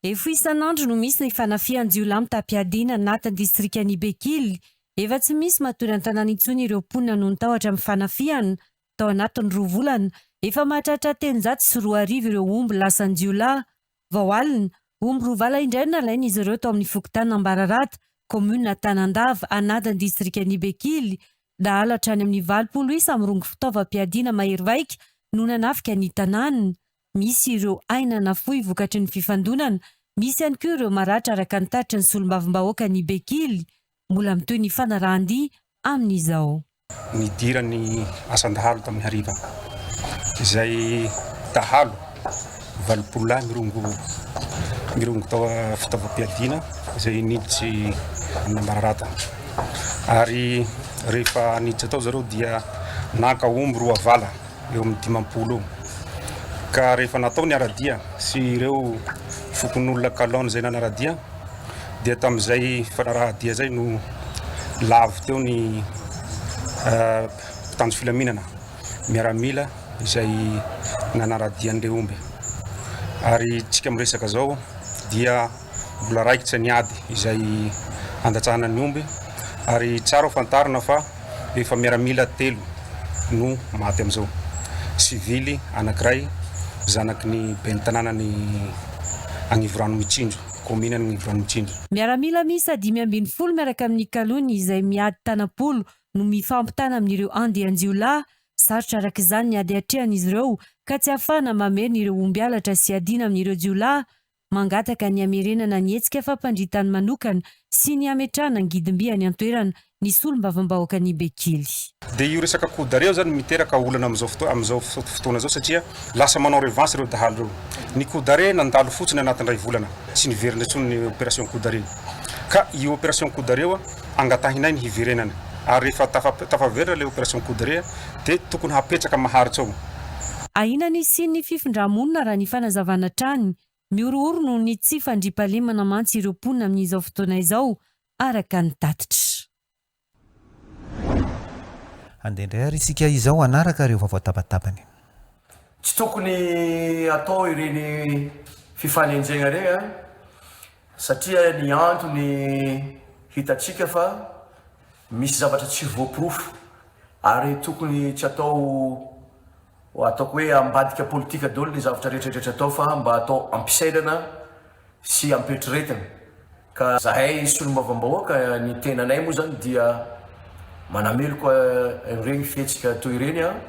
Efa isan'andro no misy ny fanafihan-jiolahy mitam-piadiana anatin'ny distrikan'i Bekily. Efa tsy misy matory an-tanàna intsony ireo mponina noho ny tahotra amin'ny fanafihana. Tao anatin'ny roa volana, efa mahatratra 2300 ireo omby lasan-jiolahy. Vao alina, omby roa vala indray no nalain'izy ireo tao amin'ny fokontany Ambararata, kaominina Tanandava, anatin'ny distrikan'i Bekily. Dahalo hatrany amin'ny 80 isa mirongo fitaovam-piadiana mahery vaika no nanafika ny tanàna. Misy ireo aina nafoy vokatry ny fifandonana, misy ihany koa ireo maratra araka ny tatitry ny solombavambahoakan'i Bekily. Mbola mitohy ny fanarahan-dia amin'izao. Nidiran'ny asan-dahalo tamin'ny hariva izay dahalo 80 lahy mirongo mirongo tao fitaovam-piadiana izay niditsy Ambararata ary rehefa niditra tao zareo dia naka omby roa vala eo amin'ny 50 eo. Ka rehefa natao ny ara-dia sy ireo fokonolona colonne izay nanara-dia dia tamin'izay fanaraha-dia izay no lavo teo ny mpitandro filaminana miaramila izay nanara-dia an'ireo omby. Ary tsika miresaka izao dia mbola raikitra ny ady izay handatsahana ny omby ary tsara ho fantarina fa efa miaramila telo no maty amin'izao. Sivily anankiray zanaky ny ben'ny tanànan'i Agnivorano Mitsinjo, kaominina Agnivorano Mitsinjo. Miaramila miisa 15 miaraka amin'ny kalony izay miady tanam-polo no mifampitana amin'ireo andian-jiolahy. Sarotra araka izany ny ady atrehan'izy ireo ka tsy ahafahana mamerina ireo omby halatra sy iadiana amin'ireo jiolahy Mangataka ny hamerenana ny hetsika fampandritany manokana sy ny hametrahana angidimby any an-toerana ny solombavambahoakan'i Bekily. Dia io resaka coup d'arrêt io zany miteraka olana amin'izao fotoana amin'izao fotoana izao satria lasa manao revanche ireo dahalo ireo. Ny coup d'arrêt nandalo fotsiny anatin'ny iray volana, tsy niverina intsony ny opération coup d'arrêt. Ka io opération coup d'arrêt io angatahinay ny hiverenany ary rehefa tafa tafaverina ilay opération coup d'arrêt dia tokony hapetraka maharitra ao. Ahiana ny hisian'ny fifindra-monina raha ny fanazavana hatrany. Mihorohoro noho ny tsy fandriampahalemana mantsy ireo mponina amin'izao fotoana izao, araka ny tatitra. Handeha indray ary isika izao hanaraka ireo vaovao tapatabany. Tsy tokony atao ireny fifanenjehana ireny an, satria ny antony hitantsika fa misy zavatra tsy voaporofo ary tokony tsy atao ataoko hoe ambadika politika daholo ny zavatra rehetra rehetra atao fa mba atao am-pisainana sy am-pietreretana ka zahay solombavambahoaka ny tenanay moa zany dia manameloka ireny fihetsika toy ireny an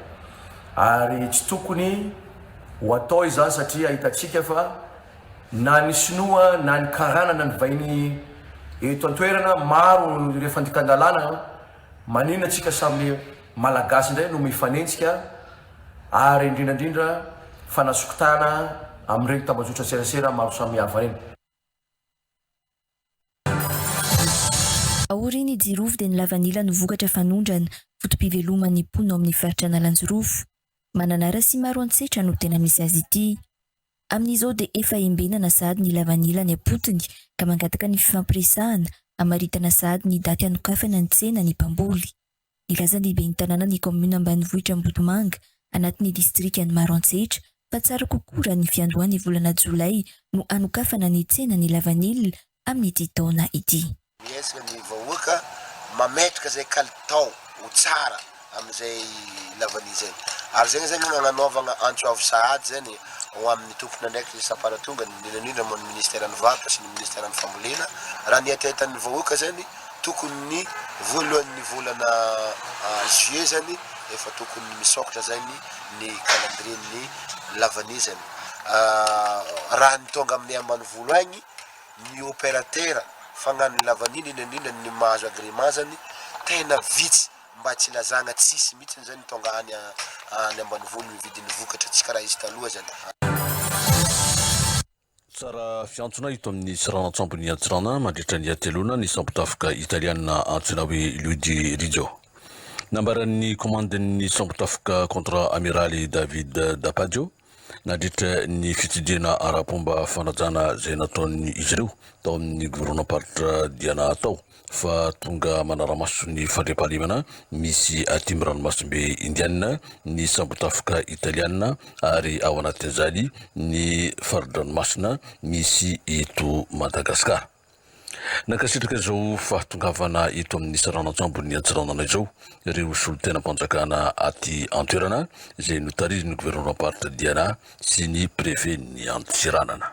ary tsy tokony ho atao izany satria hitantsika fa na ny sinoa na ny karana na ny vahiny eto an-toerana maro ireo fandikan-dalàna Maninona tsika samy Malagasy indray no mifanenjika ary indrindra indrindra fanasokotana amin'ireny tambajotran-tserasera maro samihafa ireny. Aorian'ny jirofo dia ny lavanila no vokatra fanondrana, foto-piveloman'ny mponina ao amin'ny faritra Analanjirofo. Mananara sy Maroantsetra no tena misy azy ity. Amin'izao dia efa embenana sahady ny lavanila any am-potony ka mangataka ny fifampiresahana hamaritana sahady ny daty hanokafana ny tsena ny mpamboly. Nilaza ny ben'ny tanànan'ny kaominina ambanivohitra Ambodimanga, anatin'ny distrikan'i Maroantsetra, fa tsara kokoa raha ny fiandohan'ny volana jolay no hanokafana ny tsenan'ny lavanila amin'ity taona ity. Miezaka ny vahoaka mametraka izay kalitao ho tsara amin'izay lavanille izay. Ary zegny zegny agnanaovagna antso avo sahady zegny ho amin'ny tompon'andraikitra isam-paratongany, indrindra indrindra moa ny ministeran'ny varotra sy ny ministeran'ny fambolena. Raha ny hetahetan'ny vahoaka zegny, tokony ny voalohan'ny volana juillet zegny efa tokony misokatra zegny ny calendrier-n'ny lavanille zegny. Raha ny tonga aminay ambanivolo agny, ny operatera. Fa gnan'ny lavanila indrindra indrindra ny mahazo agrément zany tena vitsy mba tsy ilazagna tsisy mihitsy zany tonga any any ambanivolo mividy ny vokatra tsy karaha izy taloha zany. Tsara fiantsona eto amin'ny seranan-tsambon'i Antsiranana mandritra ny hateloana ny sambo-tafika italiana antsoina hoe Luigi Riggio. Nambaran'ny komandin'ny sambo-tafika contre-amiraly David Dapagio nandritra ny fitsidihana ara-pomba fanajana izay nataon'izy ireo tao amin'ny governoram-paritra Diana tao fa tonga manara-maso ny fandriampahalemana misy aty amin'ny ranomasimbe Indiana ny sambotafika Italiana ary ao anatin'izany ny fari-dranomasina misy eto Madagasikara. Nankasitraka izao fahatongavana eto amin'ny seranan-tsambon'i Antsiranana izao ireo solontenam-panjakana aty an-toerana izay notarihin'ny governoram-paritra Diana sy ny prefen'i Antsiranana.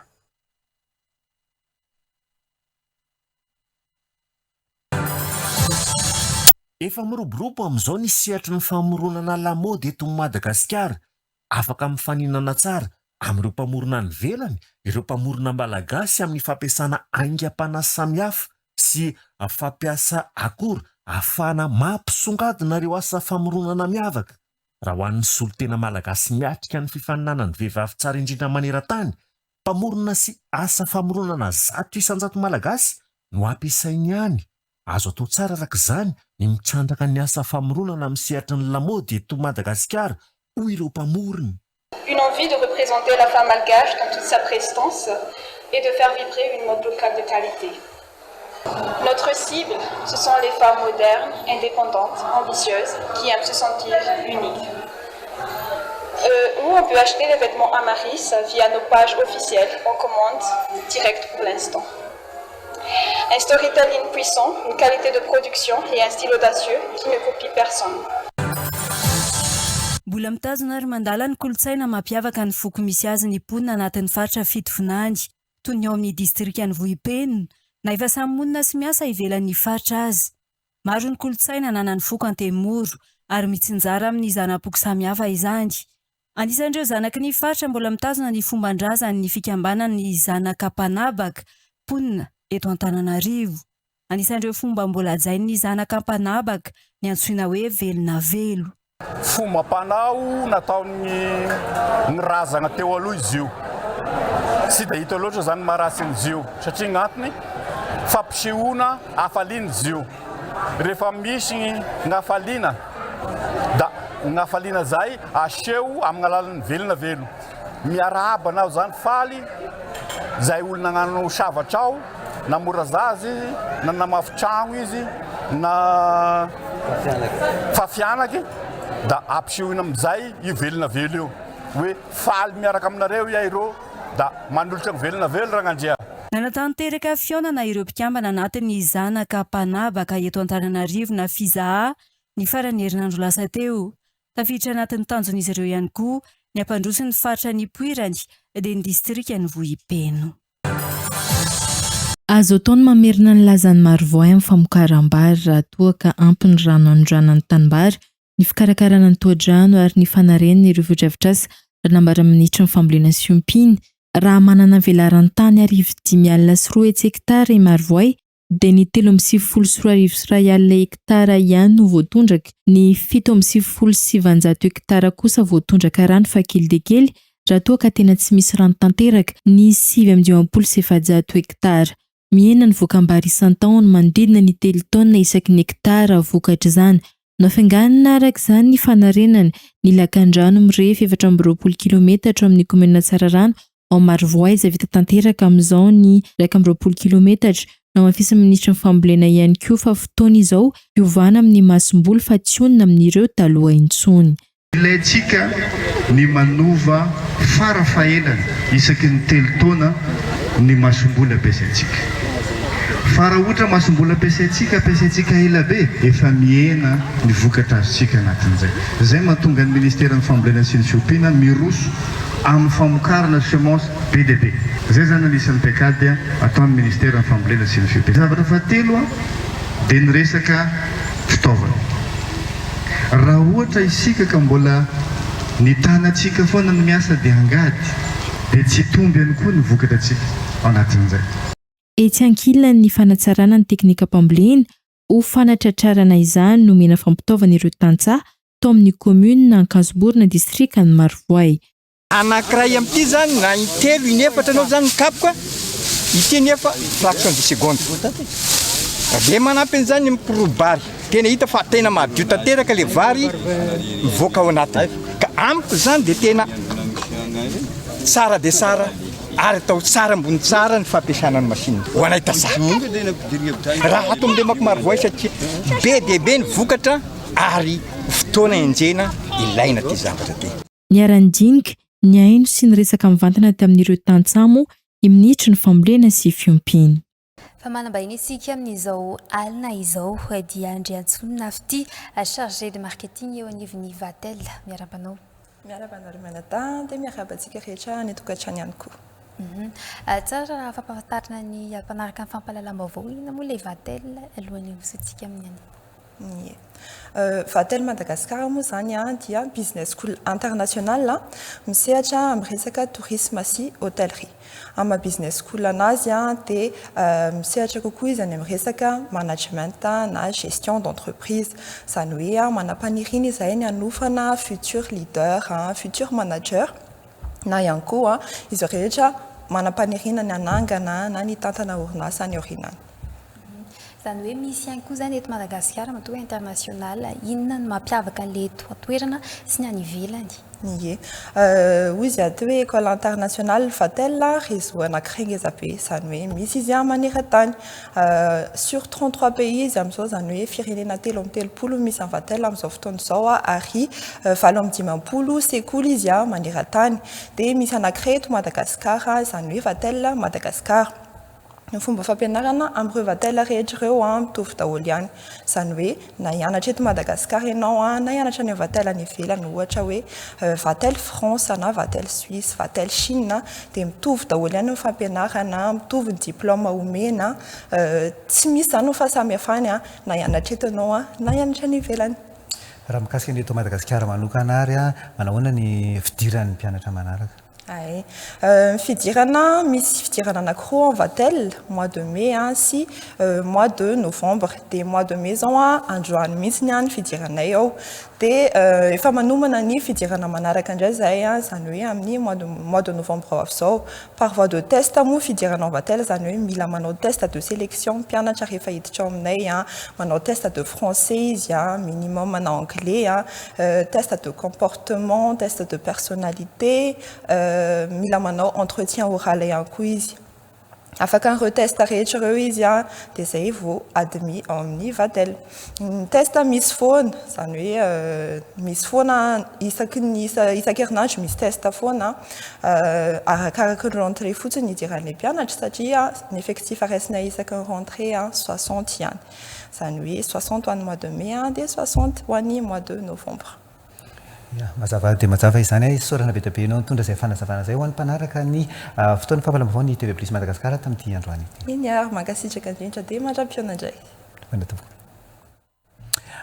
Efa miroborobo amin'izao ny sehatry ny famoronana lamaody eto Madagasikara. Afaka mifaninana tsara amin'ireo mpamorona any ivelany ireo mpamorona malagasy amin'ny fampiasana aingam-panahy samihafa sy fampiasa akora ahafahana mampisongadina ireo asa famoronana miavaka. Raha ho an'ny solontena malagasy miatrika ny fifaninanan'ny vehivavy tsara indrindra maneran-tany, mpamorona sy asa famoronana 100% malagasy no ampiasainy any. Azo atao tsara araka izany ny mitrandraka ny asa famoronana amin'ny sehatry ny lamaody eto Madagasikara, hoy ireo mpamorona. Une envie de représenter la femme malgache dans toute sa prestance et de faire vibrer une mode locale de qualité. Notre cible, ce sont les femmes modernes, indépendantes, ambitieuses, qui aiment se sentir uniques. Euh, où on peut acheter les vêtements Amaris via nos pages officielles en commande directe pour l'instant. Un storytelling puissant, une qualité de production et un style audacieux qui ne copie personne. Mbola mitazona ary mandala ny kolontsaina mampiavaka ny foko misy azy ny mponina anatin'ny faritra Fitovinany, toy ny ao amin'ny distrikan'i Vohipeno, na efa samy monina sy miasa ivelan'ny faritra aza. Maro ny kolontsaina ananan'ny foko Antemoro ary mitsinjara amin'ny zana-poko samihafa izany. Anisan'ireo zanaky ny faritra mbola mitazona ny fomban-drazany ny fikambanan'ny Zanaka Mpanabaka, mponina eto Antananarivo. Anisan'ireo fomba mbola hajain'ny Zanaka Mpanabaka ny antsoina hoe velonavelo. Fombam-panao nataon'ny ny razana teo aloha izy io. Tsy dia hita loatra izany maharatsy an'izy io satria ny antony fampisehoana hafaliana izy io. Rehefa misy ny hafaliana da ny hafaliana zay aseho amin'ny alalan'ny velona velo. Miarahaba anao zany faly zay olona nagnano savatra ao na mora zaza izy na namafy tragno izy na fafianaky da ampisehoina amizay io velona velo io hoe faly miaraka aminareo iay rô da manolotra ny velona velo ragnandria. Nanatanteraka fihaonana ireo mpikambana anatin'ny Zanaka Mpanabaka eto Antananarivo na Fizaha ny faran'ny herinandro lasa teo. Tafiditra anatin'ny tanjon'izy ireo ihany koa ny hampandroso ny faritra nipoirany dia ny distrikan'i Vohipeno. Azo atao ny mamerina ny lazan'ny Marovoay amin'ny famokaram-bary raha toa ka ampy ny rano anondrana ny tanimbary, ny fikarakarana ny tohadrano ary ny fanarenana ireo fotodrafitrasa raha nambaran'ny minisitry ny fambolena sy fiompiana. Raha manana velaran-tany 2500 hektara i Marovoay dia ny 2093 hektara ihany no voatondraka, ny 997 hektara kosa voatondraka rano fa kely dia kely raha toa ka tena tsy misy rano tanteraka ny 459 hektara. Mihena ny voakam-bary isan-taona manodidina ny telo taonina isaky ny hektara vokatr'izany. Nohafainganina araka izany ny fanarenana ny lakandrano mirefy 24 kilometatra ao amin'ny kaominina Tsararano ao Marovoay izay vita tanteraka amin'izao ny 21 kilometatra. Nohamafisin'ny minisitry ny fambolena ihany koa fa fotoana izao hiovana amin'ny masomboly fa tsy honina amin'ireo taloha intsony. Ilaintsika ny manova fara fahelany isaky ny telo taona ny masomboly ampiasaintsika. Fa raha ohatra masomboly ampiasaintsika ampiasaintsika ela be, efa mihena ny vokatra azontsika anatin'izay. Izay mahatonga ny Ministeran'ny Fambolena sy ny Fiompiana miroso amin'ny famokarana semence be dia be. Izay izany anisan'ny paikady ataon'ny Ministeran'ny Fambolena sy ny Fiompiana. Zavatra fahatelo dia ny resaka fitaovana. Raha ohatra isika ka mbola ny tanantsika foana no miasa dia angady dia tsy hitombo ihany koa ny vokatra antsika ao anatin'izay. Etsy ankilany ny fanatsarana ny teknikam-pambolena ho fanatratrarana izany nomena fampitaovana ireo tantsaha tao amin'ny kaominina Ankazoborona distrikan'i Marovoay. Anankiray amin'ity izany na intelo, inefatra anao izany mikapoka, ity nefa fraction de seconde. Dia manampy an'izany ny mikoro-bary. Tena hita fa tena madio tanteraka ilay vary mivoaka ao anatiny. Ka amiko izany dia tena tsara dia tsara ary atao tsara ambony tsara ny fampiasana ny machine ho anay tantsaha. Raha ato amin'ny lemako Marovoay satria be dia be ny vokatra ary fotoana enjehina ilaina ity zavatra ity. Niara-nidinika, nihaino sy niresaka mivantana tamin'ireo tantsaha moa ny minisitry ny fambolena sy fiompiana. Fa manam-bahiny isika amin'izao alina izao dia Andriantsonina Fitia, chargé de marketing eo anivon'ny Vatel. Miarahaba anao. Miarahaba anareo mianadahy dia miarahaba antsika rehetra any an-tokantrano ihany koa. Tsara raha fampahafantarina ny mpanaraka ny fampahalalam-baovao inona moa ilay Vatel alohan'ny hirosoantsika amin'ny anio. Ie. Vatel Madagascar moa izany dia business school international misehatra amin'ny resaka tourisme sy hôtellerie. Amin'ny maha business school anazy dia misehatra kokoa izy any amin'ny resaka management na gestion d'entreprise. Izany hoe manam-paniriana izahay ny hanofana futur leader, futur manager na ihany koa izay rehetra manam-paniriana ny hanangana na ny hitantana orinasa any aoriana any. Izany hoe misy ihany koa izany eto Madagasikara matoa hoe international, inona no mampiavaka an'ilay eto an-toerana sy ny any ivelany? Ie. Hoy izy aty hoe école internationale Vatel, réseau anankiray ngeza be, izany hoe misy izy maneran-tany. Sur 33 pays izy amin'izao, izany hoe firenena 33 no misy an'i Vatel amin'izao fotoana izao ary 58 sekoly izy maneran-tany. Dia misy anankiray eto Madagasikara, izany hoe Vatel Madagascar. Ny fomba fampianarana amin'ireo Vatel rehetra ireo mitovy daholo ihany. Izany hoe na hianatra eto Madagasikara ianao na hianatra any amin'ny Vatel any ivelany ohatra hoe Vatel France na Vatel Suisse, Vatel Chine dia mitovy daholo ihany ny fampianarana, mitovy ny diplôme omena. Tsy misy izany ny fahasamihafany na hianatra eto ianao na hianatra any ivelany. Raha mikasika ny eto Madagasikara manokana ary, manahoana ny fidiran'ny mpianatra manaraka? Ay. Ny fidirana, misy fidirana anankiroa en Vatel, mois de mai sy mois de novembre. Dia mois de mai izao androany mihitsy ny fidiranay ao. Dia efa manomana ny fidirana manaraka indray izahay, izany hoe amin'ny mois de mois de novembre ho avy izao. Par voie de test moa fidirana en Vatel, izany hoe mila manao test de sélection ny mpianatra rehefa hiditra ao aminay, manao test de français izy, minimum na anglais. Test de comportement, test de personnalité, mila manao entretien oral ihany koa izy. Afaka an'ireo test rehetra ireo izy dia izay vao admis ao amin'ny Vatel. Ny test misy foana, izany hoe misy foana isaky ny isan-kerinandro misy test foana, arakaraky ny rentrée fotsiny ny idiran'ilay mpianatra satria ny effectif raisinay isaky ny rentrée soixante ihany. Izany hoe soixante ho an'ny mois de mai dia soixante ho an'ny mois de novembre. Ya, mazava dia mazava izany. Isaorana be dia be ianao nitondra izay fanazavana izay ho an'ny mpanaraka ny fotoan'ny fampahalalam-baovao ny TV Plus Madagascar tamin'ity androany ity. Eny ary, mankasitraka indrindra dia mandra-pihaona indray. Mandra tompoko.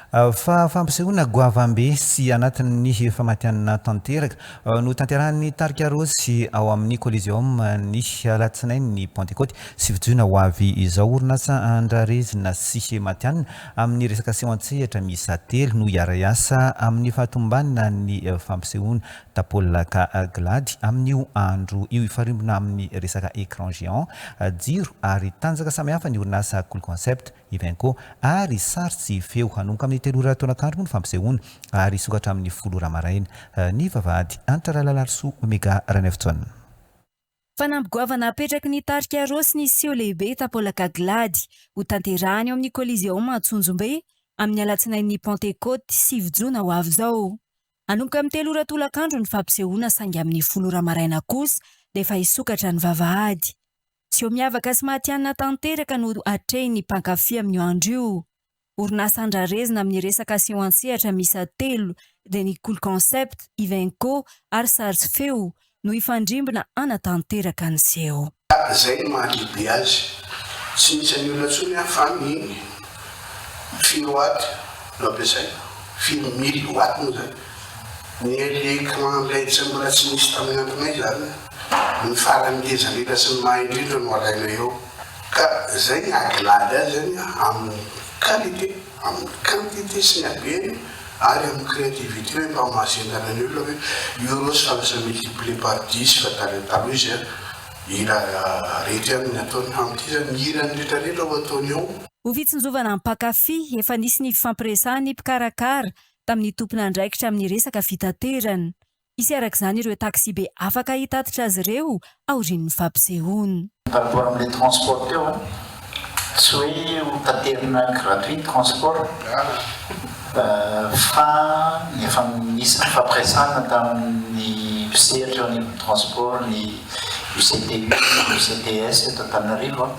Fa fampisehoana goavambe sy anatin'ny famatianina tanteraka no tanterahin'ny tarika Rossy ao amin'ny Coliseum ny alatsinain'ny Pantekoty 9 jona ho avy izao. Orinasa andrarezina sy matihanina amin'ny resaka seho an-tsehatra miisa telo no hiara-hiasa amin'ny fahatomombanan'ny fampisehoana Tapolaka Glady amin'io andro io. Hifarimbona amin'ny resaka écran géant, jiro ary tanjaka samihafa ny orinasa Cool Concept. Ivenco, ary sary sy feo. Hanomboka amin'ny telo ora tolakandro moa ny fampisehoana ary hisokatra amin'ny folo ora maraina ny vavahady. Hanitra Ralalarisoa Omega Ranaivojaona. Fanamby goavana apetraky ny tarika Rossy ny seho lehibe Tapolaka Glady, hotanterahany ao amin'ny Coliseum Antsonjombe, amin'ny alatsinain'ny Pantekoty 9 jona ho avy izao. Hanomboka amin'ny telo ora tolakandro ny fampisehoana saingy amin'ny folo ora maraina kosa dia efa hisokatra ny vavahady. Seho miavaka sy matihanina tanteraka no atrehin'ny mpankafy amin'io andro io. Orinasa andrarezina amin'ny resaka seho an-tsehatra miisa telo dia ny Cool Concept, Ivenco ary Sary sy Feo no hifandrimbona hanatanteraka ny seho. Zay no maha lehibe azy. Tsy misy an'ny olona intsony an fa ny firy watt no ampiasaina, firy mille watt moa zany. Ny écran led mbola tsy nisy tamin'ny andronay zany. Ny farany ngeza indrindra sy ny maha indrindra no alaina eo. Ka zay ny hahaglady azy zany amin'ny qualité, amin'ny quantité sy ny habeny ary amin'ny créativité hoe mba mahazendana ny olona hoe io rô ça se multiplier par dix fa tany taloha izy a hira rehetra ihany ny ataony, amin'ity zany ny hirany rehetra rehetra ho ataony eo. Ho fitsinjovana ny mpankafy, efa nisy ny fifampiresahan'ny mpikarakara tamin'ny tompon'andraikitra amin'ny resaka fitaterana. Hisy araka izany ireo taksibe afaka hitatitra azy ireo aorian'ny fampisehoana. Par rapport amin'ilay transport teo an, tsy hoe ho taterina gratuit ny transport fa efa nisy ny fampiresahana tamin'ny mpisehatra eo anivon'ny transport, ny UCTU, ny UCTS eto Antananarivo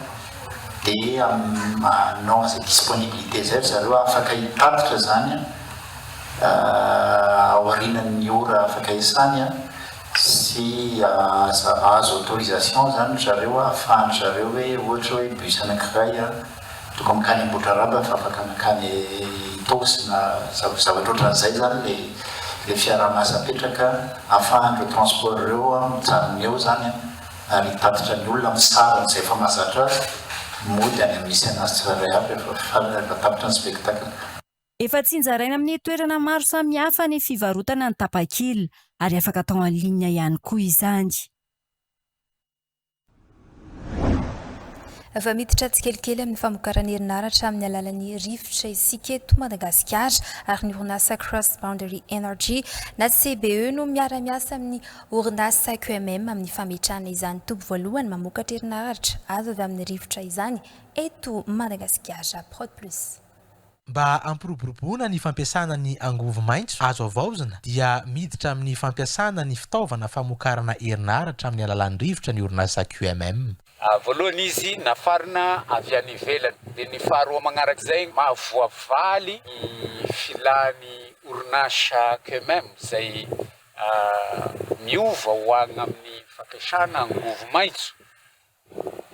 dia manao an'izay disponibilité izay ry zareo afaka hitatitra izany an. Aorianan'ny ora afaka iasany sy azo autorisation zany ry zareo ahafahan-dry zareo hoe ohatra hoe bus anankiray tonga mankany Ambohitrarahaba fa afaka mankany Itaosy na zavatra ohatran'izay zany le le fiaraha-miasa apetraka ahafahan'ireo transport ireo mijanona eo zany ary hitatitra ny olona amin'ny sarany izay efa mahazatra azy mody any amin'ny misy anazy tsirairay avy rehefa tapitra ny spectacle. Efa tsinjaraina amin'ny toerana maro samihafa ny fivarotana ny tapakila ary afaka atao en ligne ihany koa izany. Efa miditra tsikelikely amin'ny famokarana herinaratra amin'ny alalan'ny rivotra isika eto Madagasikara ary ny orinasa Cross Boundary Energy na CBE no miara-miasa amin'ny orinasa QMM amin'ny fametrahana izany toby voalohany mamokatra herinaratra azo avy amin'ny rivotra izany eto Madagasikara. Prod Plus. Mba hampiroboroboana ny fampiasana ny angovo maitso azo havaozina dia miditra amin'ny fampiasana ny fitaovana famokarana herinaratra amin'ny alalan'ny rivotra ny orinasa QMM. Voalohany izy nafarina avy any ivelany, dia ny faharoa magnarak'izay mahavoavaly ny filan'ny orinasa QMM izay miova ho agny amin'ny fampiasana angovo maitso.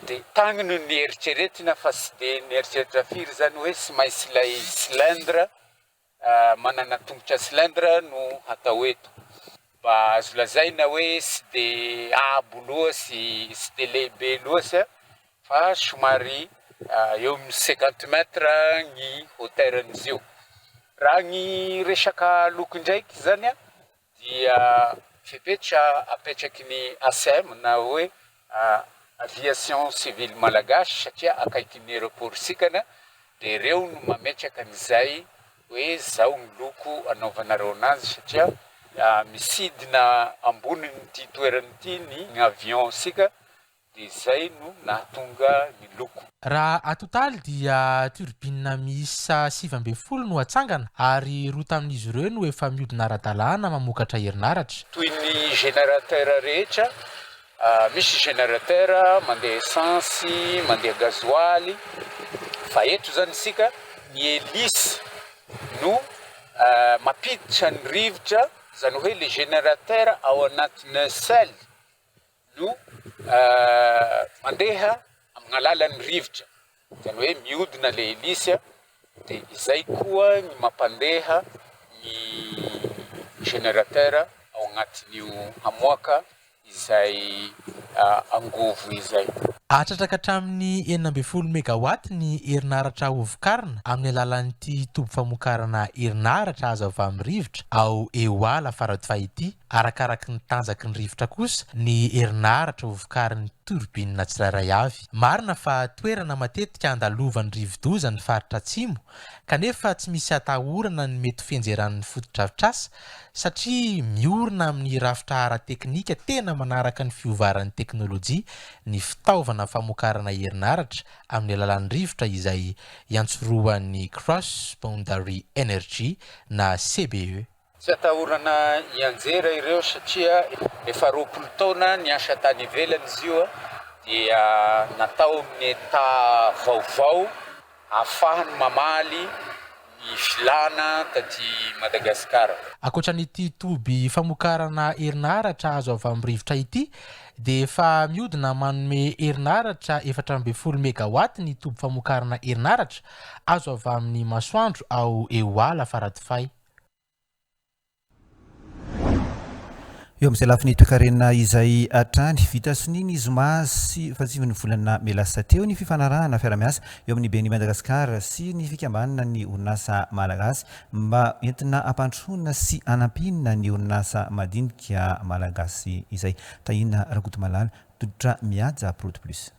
Dia tagny no nieritreretina fa tsy dia nieritreritra firy zany hoe tsy maintsy ilay cylindre manana tongotra cylindre no hatao eto. Mba azo lazaina hoe tsy dia abo loatsy, tsy dia lehibe loatsy fa somary eo amin'ny cinquante mètres ny hauteur-n'izy io. Raha ny resaka loko indraiky zany an, dia fepetra apetraky ny ACM na hoe Aviation Civile Malagasy satria akaikin'ny aéroport sikana dia ireo no mametraka an'izay hoe zao ny loko anaovanareo anazy satria misidina ambonin'ity toerana ity ny avion sika Dia izay no nahatonga ny loko. Raha atotaly dia turbine miisa 19 no hatsangana ary roa tamin'izy ireo no efa mihodina ara-dalàna mamokatra herinaratra. Toy ny générateur rehetra, misy générateur mandeha essence, mandeha gasoil, fa eto izany isika ny hélice no mampiditra ny rivotra, izany hoe le générateur ao anaty nacelle no mandeha amin'ny alalan'ny rivotra, izany hoe mihodina ilay hélice dia izay koa ny mampandeha ny générateur ao anatin'io hamoaka izay angovo izay. Hahatratra ka hatramin'ny 16 megawatt ny herinaratra hovokarina amin'ny alalan'ity toby famokarana herinaratra azo avy amin'ny rivotra ao Ehoala Faradofay ity. Arakaraky ny tanjaky ny rivotra kosa ny herinaratra hovokarin'ny turbine tsirairay avy. Marina fa toerana matetika andalovan'ny rivodoza ny faritra atsimo, kanefa tsy misy atahorana ny mety ho fianjeran'ny fotodrafitrasa satria miorina amin'ny rafitra ara-teknika tena manaraka ny fiovaran'ny teknolojia ny fitaovana famokarana herinaratra amin'ny alalan'ny rivotra izay iantsorohan'ny Cross Boundary Energy na CBE. Tsy atahorana hianjera ireo satria efa 20 taona niasa tany ivelany izy io dia natao amin'ny état vaovao ahafahany mamaly ny filana taty Madagasikara. Ankoatra an'ity toby famokarana herinaratra azo avy amin'ny rivotra ity dia efa mihodina manome herinaratra 14 megawatt ny toby famokarana herinaratra azo avy amin'ny masoandro ao Ehoala Faradofay. Eo amin'izay lafiny toekarena izay hatrany, vita sonia ny zoma sy fahasivin'ny volana mey lasa teo ny fifanarahana fiarahamiasa eo amin'ny BNI Madagascar sy ny fikambanana ny orinasa malagasy mba entina hampandrosoana sy hanampiana ny orinasa madinika malagasy izay. Tahiana Rakotomalala, Tolotra Mihaja Prod Plus.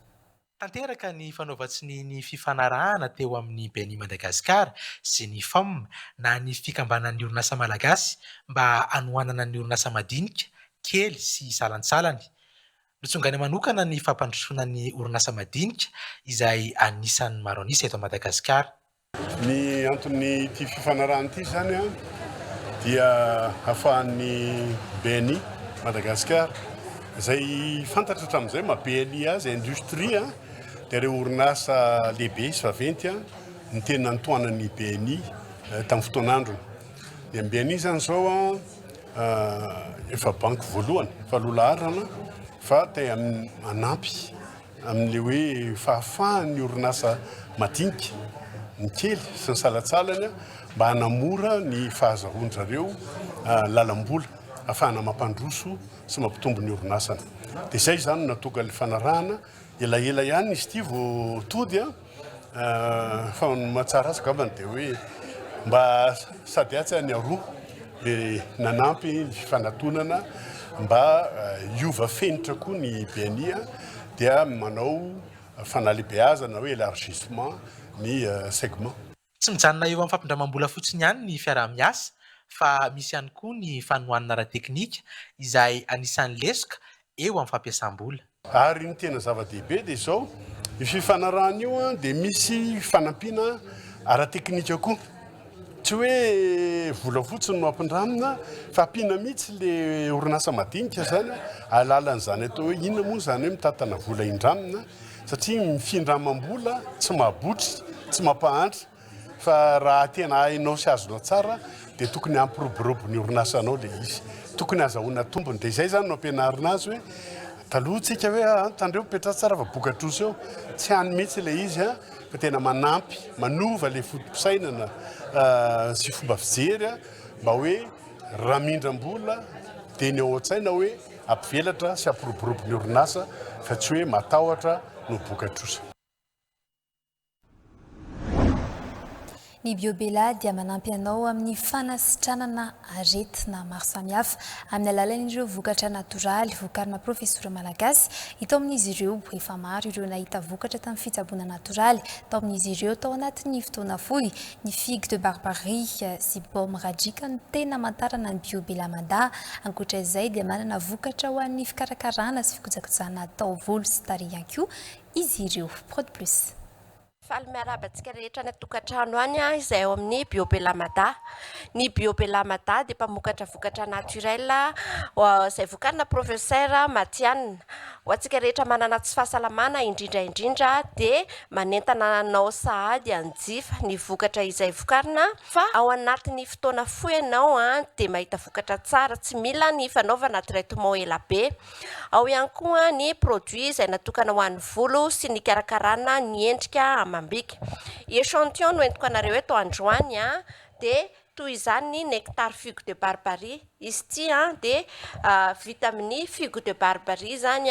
Tanteraka ny fanaovan-tsonia ny fifanarahana teo amin'ny BNI Madagascar sy ny fam na ny fikambanan'ny orinasa malagasy mba hanohanana ny orinasa madinika, kely sy salantsalany. Notsongaina manokana ny fampandrosoana ny orinasa madinika izay anisan'ny maro an'isa eto Madagasikara. Ny anton'ity fifanarahana ity izany dia ahafahan'ny BNI Madagascar izay fantatra hatramin'izay maha BNI azy, industrie, dia ireo orinasa lehibe sy vaventy no tena nitohanan'ny BNI tamin'ny fotoan'androny. Ny BNI izany izao efa banky voalohany, efa loha laharana fa te hanampy Amin'ilay hoe fahafahan'ny orinasa madinika, ny kely sy ny salantsalany mba hanamora ny fahazahoan-dry zareo lalam-bola ahafahana mampandroso sy mampitombo ny orinasany. Dia izay izany no nahatonga ilay fanarahana. Elaela ihany izy ity vao tody an! Fa ny mahatsara azy angambany dia hoe mba sady atsy any aroa dia nanampy ny fifanatonana mba hiova fenitra koa ny BNI dia manao fanalehibeazana hoe élargissement ny segment. Tsy mijanona eo amin'ny fampindramam-bola fotsiny ihany ny fiaraha-miasa fa misy ihany koa ny fanohanana ara-teknika izay anisan'ny lesoka eo amin'ny fampiasam-bola. Ary ny tena zava-dehibe dia izao, io fifanarahana io dia misy fanampiana ara-teknika koa. Tsy hoe vola fotsiny no ampindramina fa ampiana mihitsy ilay orinasa madinika izany alalan'izany atao hoe inona moa izany hoe mitantana vola indramina satria ny findramam-bola tsy mahabotry, tsy mampahantra. Fa raha tena hainao sy azonao tsara dia tokony hampiroborobo ny orinasanao ilay izy. Tokony hazahoana tombony. Dia izay izany no ampianarina azy hoe taloha tsika hoe ah, tandremo mipetraha tsara fa boka trosa eo. Tsy any mihitsy ilay izy an, fa tena manampy, manova ilay foto-pisainana sy fomba fijery mba hoe raha mindram-bola dia ny ao an-tsaina hoe hampivelatra sy hampiroborobo ny orinasa fa tsy hoe matahotra no boka trosa. Ny Biobela dia manampy anao amin'ny fanasitranana aretina maro samihafa amin'ny alalan'ireo vokatra natoraly vokarina profesora malagasy hita ao amin'izy ireo. Efa maro ireo nahita vokatra tamin'ny fitsaboana natoraly tao amin'izy ireo tao anatin'ny fotoana fohy. Ny figue de barbarie sy baume radriaka no tena amantarana ny Biobela Mada. Ankoatra izay dia manana vokatra ho an'ny fikarakarana sy fikojakojana taovolo sy tarehy ihany koa izy ireo. Prod Plus. Faly miarahaba antsika rehetra any an-tokantrano any izay ao amin'ny Bio Bella Mada. Ny Bio Bella Mada dia mpamokatra vokatra naturel izay vokarina professeur matihanina. Ho antsika rehetra manana tsy fahasalamana indrindra indrindra dia manentana anao sahady hanjifa ny vokatra izay vokarina fa ao anatin'ny fotoana fohy ianao dia mahita vokatra tsara tsy mila ny fanaovana traitement ela be. Ao ihany koa ny produit izay natokana ho an'ny volo sy ny hikarakarana ny endrika amam-bika. Echantillon no entiko anareo eto androany dia toy izany ny nectar figue de barbarie. Izy ity dia vita amin'ny figue de barbarie izany,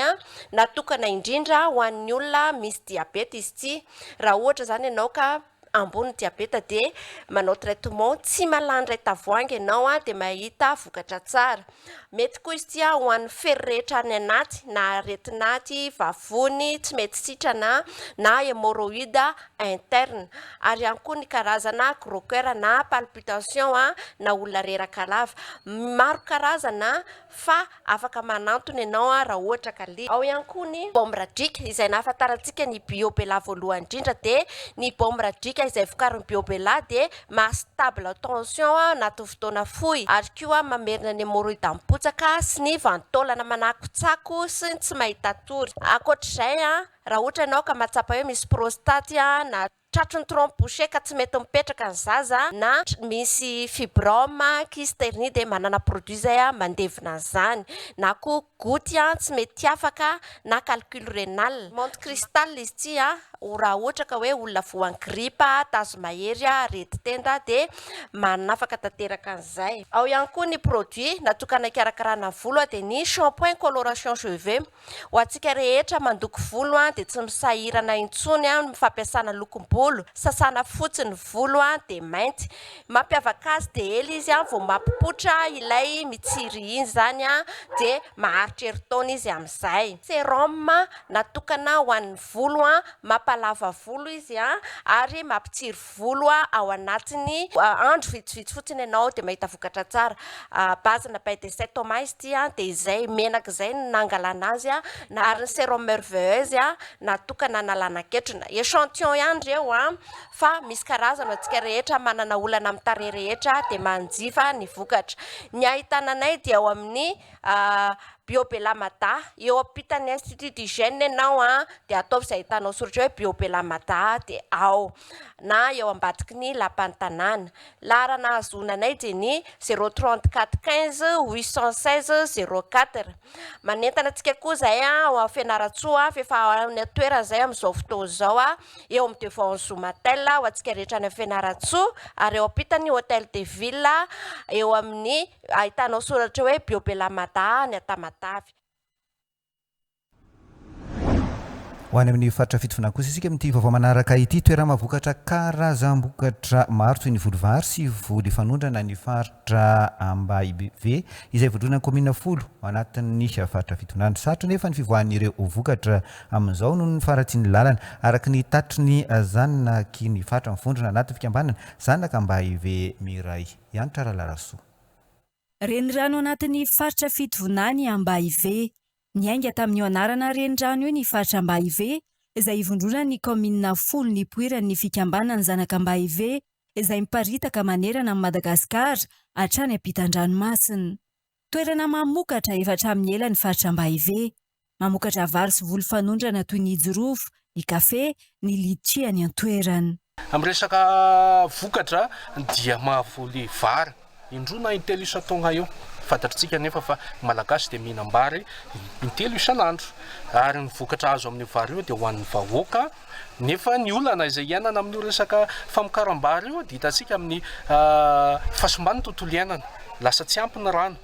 natokana indrindra ho an'ny olona misy diabeta izy ity. Raha ohatra izany ianao ka ambony ny diabeta dia manao traitement tsy mahalany iray tavoahangy ianao dia mahita vokatra tsara. Mety koa izy ity ho an'ny fery rehetra any anaty na aretin'aty, vavony tsy mety sitrana na hémorroïde interne ary ihany koa ny karazana gros coeur na palpitation na olona reraka lava. Maro karazana fa afaka manantona ianao raha ohatra ka liana. Ao ihany koa ny baume radriaka izay nahafantarantsika ny Bio Bella voalohany indrindra dia ny baume radriaka izay vokarin'ny Bio Bella dia maha stable tension anatin'ny fotoana fohy ary koa mamerina ny hémorroïde mipotsaka sy ny vanin-taolana manakotsako sy ny tsy mahita tory. Ankoatr'izay raha ohatra ianao ka mahatsapa hoe misy prostate na Tratry ny trompe bouchée ka tsy mety mipetraka ny zaza na misy fibrome, kyste hernie dia manana produit zay mandevona an'izany na koa goutte tsy mety afaka na calcul renal. Menthe cristal izy ity. Raha ohatra ka hoe olona voan'ny gripa, tazo mahery, aretin-tenda dia manafaka tanteraka an'izay. Ao ihany koa ny produit natokana hikarakarana volo dia ny shampoing coloration cheveux. Ho antsika rehetra mandoko volo dia tsy misahirana intsony amin'ny fampiasana lokom-bolo, sasana fotsy ny volo dia mainty. Mampiavaka azy dia ela izy vao mampipoitra ilay mitsiry iny izany dia maharitra herintaona izy amin'izay. Sérum natokana ho an'ny volo, mampalava volo izy ary mampitsiry volo ao anatin'ny andro vitsivitsy fotsiny ianao dia mahita vokatra tsara. Base na bain de 7 Thomas izy ity dia izay menaka izay no nangalana azy ary ny sérum merveilleuse natokana hanalana ketrona. Echantillon ihany ireo fa misy karazana ho antsika rehetra manana olana amin'ny tarehy rehetra dia manjifa ny vokatra. Ny ahitana anay dia ao amin'ny Bio Bella Mada, eo ampitan'ny Institut d'Hygiène ianao dia ataovy izay ahitanao soratra hoe Bio Bella Mada dia ao, na eo ambadiky ny lapan'ny tanàna. Laharana ahazoana anay dia ny 034 15 816 04. Manentana antsika koa izahay ao Fianarantsoa fa efa any an-toerana izahay amin'izao fotoana izao. eo amin'ny devant Zoomatel ho antsika rehetra any Fianarantsoa ary eo ampitan'ny Hotel de Ville eo amin'ny ahitanao soratra hoe Bio Bella Mada any Tamatave. Ho any amin'ny faritra Fitovinany kosa isika amin'ity vaovao manaraka ity. Toerana mahavokatra karazam-bokatra maro toy ny voly vary sy voly fanondrana ny faritra Ambahibe izay vondronan'ny kaominina folo ao anatin'ny faritra Fitovinany. Sarotra anefa ny fivoahan'ireo vokatra Amin'izao noho ny faharatsian'ny lalana, araka ny tatitry ny zanaky ny faritra mivondrona anatin'ny fikambanana Zanaka Ambahive Miray Hanitra Ralarasoa. Renirano anatin'ny faritra Fitovinany Ambahive. Niainga tamin'io anarana renirano io ny faritra Ambahive, izay ivondronan'ny kaominina folo nipoiran'ny fikambanan'ny Zanak'Ambahive, izay miparitaka manerana an'i Madagasikara hatrany ampitan-dranomasina. Toerana mamokatra efa hatramin'ny ela ny faritra Ambahive. Mamokatra vary sy voly fanondrana toy ny jirofo, ny kafe, ny litchi any an-toerana. Amin'ny resaka vokatra dia mahavoly vary indroa na intelo isan-taogna eo. Fantatritsika anefa fa ny Malagasy dia mihinam-bary intelo isan'andro ary ny vokatra azo amin'io vary io dia ho an'ny vahoaka. Nefa ny olana izay iainana amin'io resaka famokaram-bary io dia hitantsika amin'ny fahasimban'ny tontolo iainana. Lasa tsy ampy ny rano,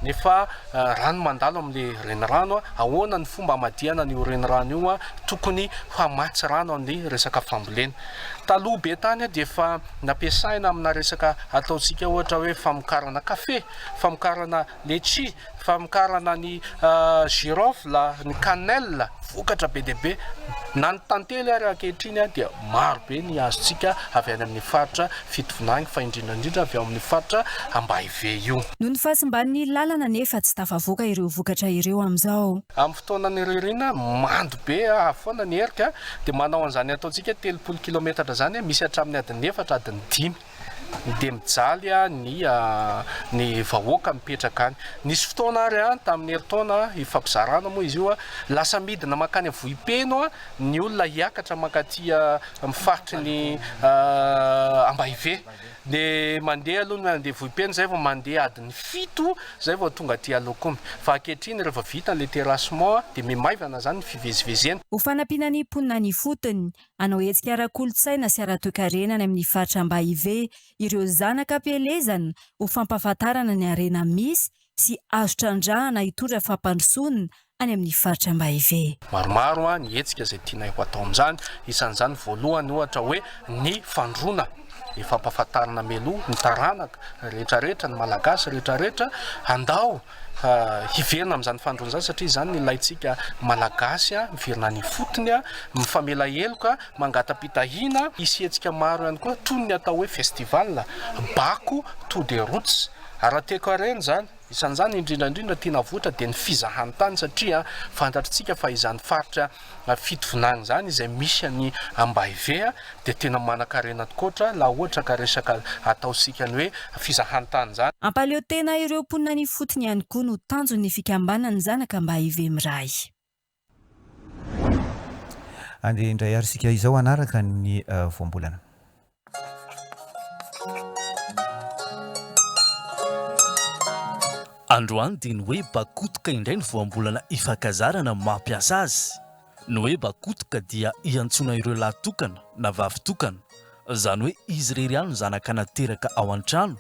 nefa rano mandalo amin'ilay renirano, ahoana ny fomba hamadihana an'io renirano io tokony hamatsy rano amin'ny resaka fambolena. Taloha be tany dia efa nampiasaina amina resaka ataontsika ohatra hoe famokarana kafe, famokarana letchi, Famokarana ny girofle, ny cannelle, vokatra be dia be. Na ny tantely ary ankehitriny dia maro be ny azontsika avy any amin'ny faritra Fitovinagny fa indrindra indrindra avy ao amin'ny faritra Ambahive io. Noho ny fahasimban'ny lalana anefa tsy tafavoaka ireo vokatra ireo amin'izao. Amin'ny fotoanan'ny ririnina, mando be avy foana ny erika dia manao an'izany ataontsika 30 kilometatra izany, misy hatramin'ny adiny efatra, adiny dimy. dia mijaly ny ny vahoaka mipetraka any. Nisy fotoana ary tamin'ny herintaona ifampizarana moa izy io, lasa midina mankany Vohipeno ny olona hiakatra mankaty amin'ny faritry ny Ambahive. Dia mandeha aloha ny mandeha Vohipeno izay vao mandeha adiny fito izay vao tonga aty Alokomby. Fa ankehitriny rehefa vita ilay terrassement dia mihamaivana izany ny fivezivezena. Ho fanampiana ny mponina any ifotony, Hanao hetsika ara-kolontsaina sy ara-toekarena any amin'ny faritra Ambahive ireo zanaka am-pielezana ho fampahafantarana ny harena misy sy azo trandrahana hitondra fampandrosoana any amin'ny faritra Ambahive. Maromaro ny hetsika izay tianay ho atao amin'izany, isan'izany voalohany ohatra hoe ny fandroana, ny fampahafantarana mialoha ny taranaka rehetrarehetra, ny Malagasy rehetrarehetra handao hiverina amin'izany fandroana izany satria izany no ilaintsika Malagasy, miverina any ifotony, mifamela heloka, mangata-pitahiana. Hisy hetsika maro ihany koa toy ny atao hoe festival Bako to the roots, ara-toekarena izany, isan'izany indrindra indrindra tiana avoitra dia ny fizahantany satria fantatritsika fa izany faritra Fitovinagny izany izay misy an'i Ambahive dia tena manankarena tokoatra laha ohatra ka resaka ataontsika ny hoe fizahantany izany. Hampahaleo tena ireo mponina any ifotony ihany koa no tanjon'ny fikambanan'ny zanak'Ambahive Miray. Andeha indray ary isika izao hanaraka ny voambolana. Androany dia ny hoe bakotoka indray ny voambolana ifankazarana mampiasa azy. Ny hoe bakotoka dia iantsoana ireo lahy tokana na vavy tokana, izany hoe izy irery ihany no zanaka nateraka ao an-trano.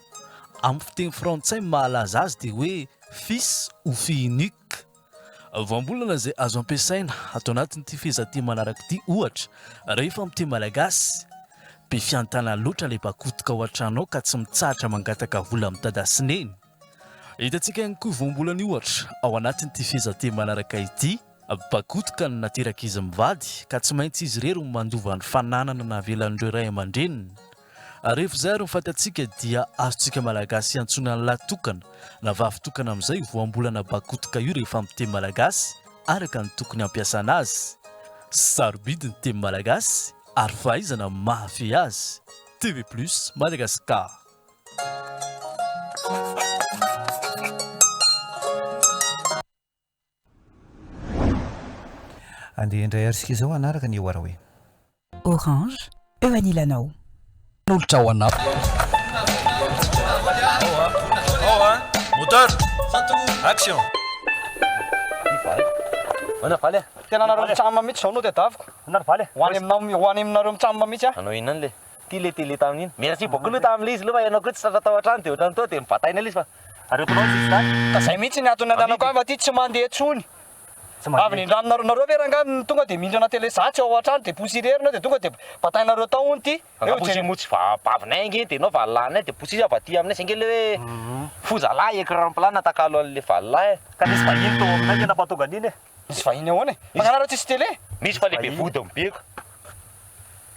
Amin'ny fiteny frantsay ny mahalaza azy dia hoe fils ou fille unique. Voambolana izay azo ampiasaina ato anatin'ity fehezanteny manaraka ity ohatra rehefa miteny malagasy, Be fiantana loatra ilay bakotoka ao an-trano ao ka tsy mitsahatra mangataka vola amin'i dada sy neny. Hitantsika ihany koa voambolana io ohatra ao anatin'ity fehezanteny manaraka ity, Bakotoka no naterak'izy mivady ka tsy maintsy izy irery no mandova ny fananana navelan'ireo ray aman-dreniny. Rehefa izay ary ny fantatsika dia azontsika Malagasy iantsoana ny lahy tokana na vavy tokana amin'izay io voambolana bakotoka io rehefa miteny Malagasy araka ny tokony hampiasana azy. Sarobidy ny teny Malagasy ary fahaizana mahafehy azy. TV Plus Madagascar. Andeha indray ary isika izao hanaraka ny Oaraoe. Orange, eo anilanao. Tolotra ho anao. Moteur! Action! Tena nareo mitsam mihitsy zao no tedaviko. Ho any aminao ho any aminareo mitsam mihitsy aho. Anao inona le? Ty le télé tamin'iny. Merci beaucoup aloha tamin'ilay izy aloha fa ianao koa tsy tratra tao an-trano dia ohatran'ny toa dia nibataina ilay izy fa aretinao izy izany. Ka zay mihitsy ny antony andehanako any fa ty tsy mandeha intsony. Avy nindraminareo nareo ve rangaha no tonga dia mindrana télé za tsy ao an-trano dia poussière irery nareo dia tonga dia batainareo tao hono ty. Angaha poussière moa tsy vavinay ange dia ianao valolahinay dia poussière avy aty aminay zay ange le hoe foza lahy écran plat natakalo an'le valolahy e. Ka nisy vahiny tao aminay ange nampatonga an'iny e. Misy vahiny ahoana e? Fa anareo tsisy télé? Misy fa le be vodiny be ka.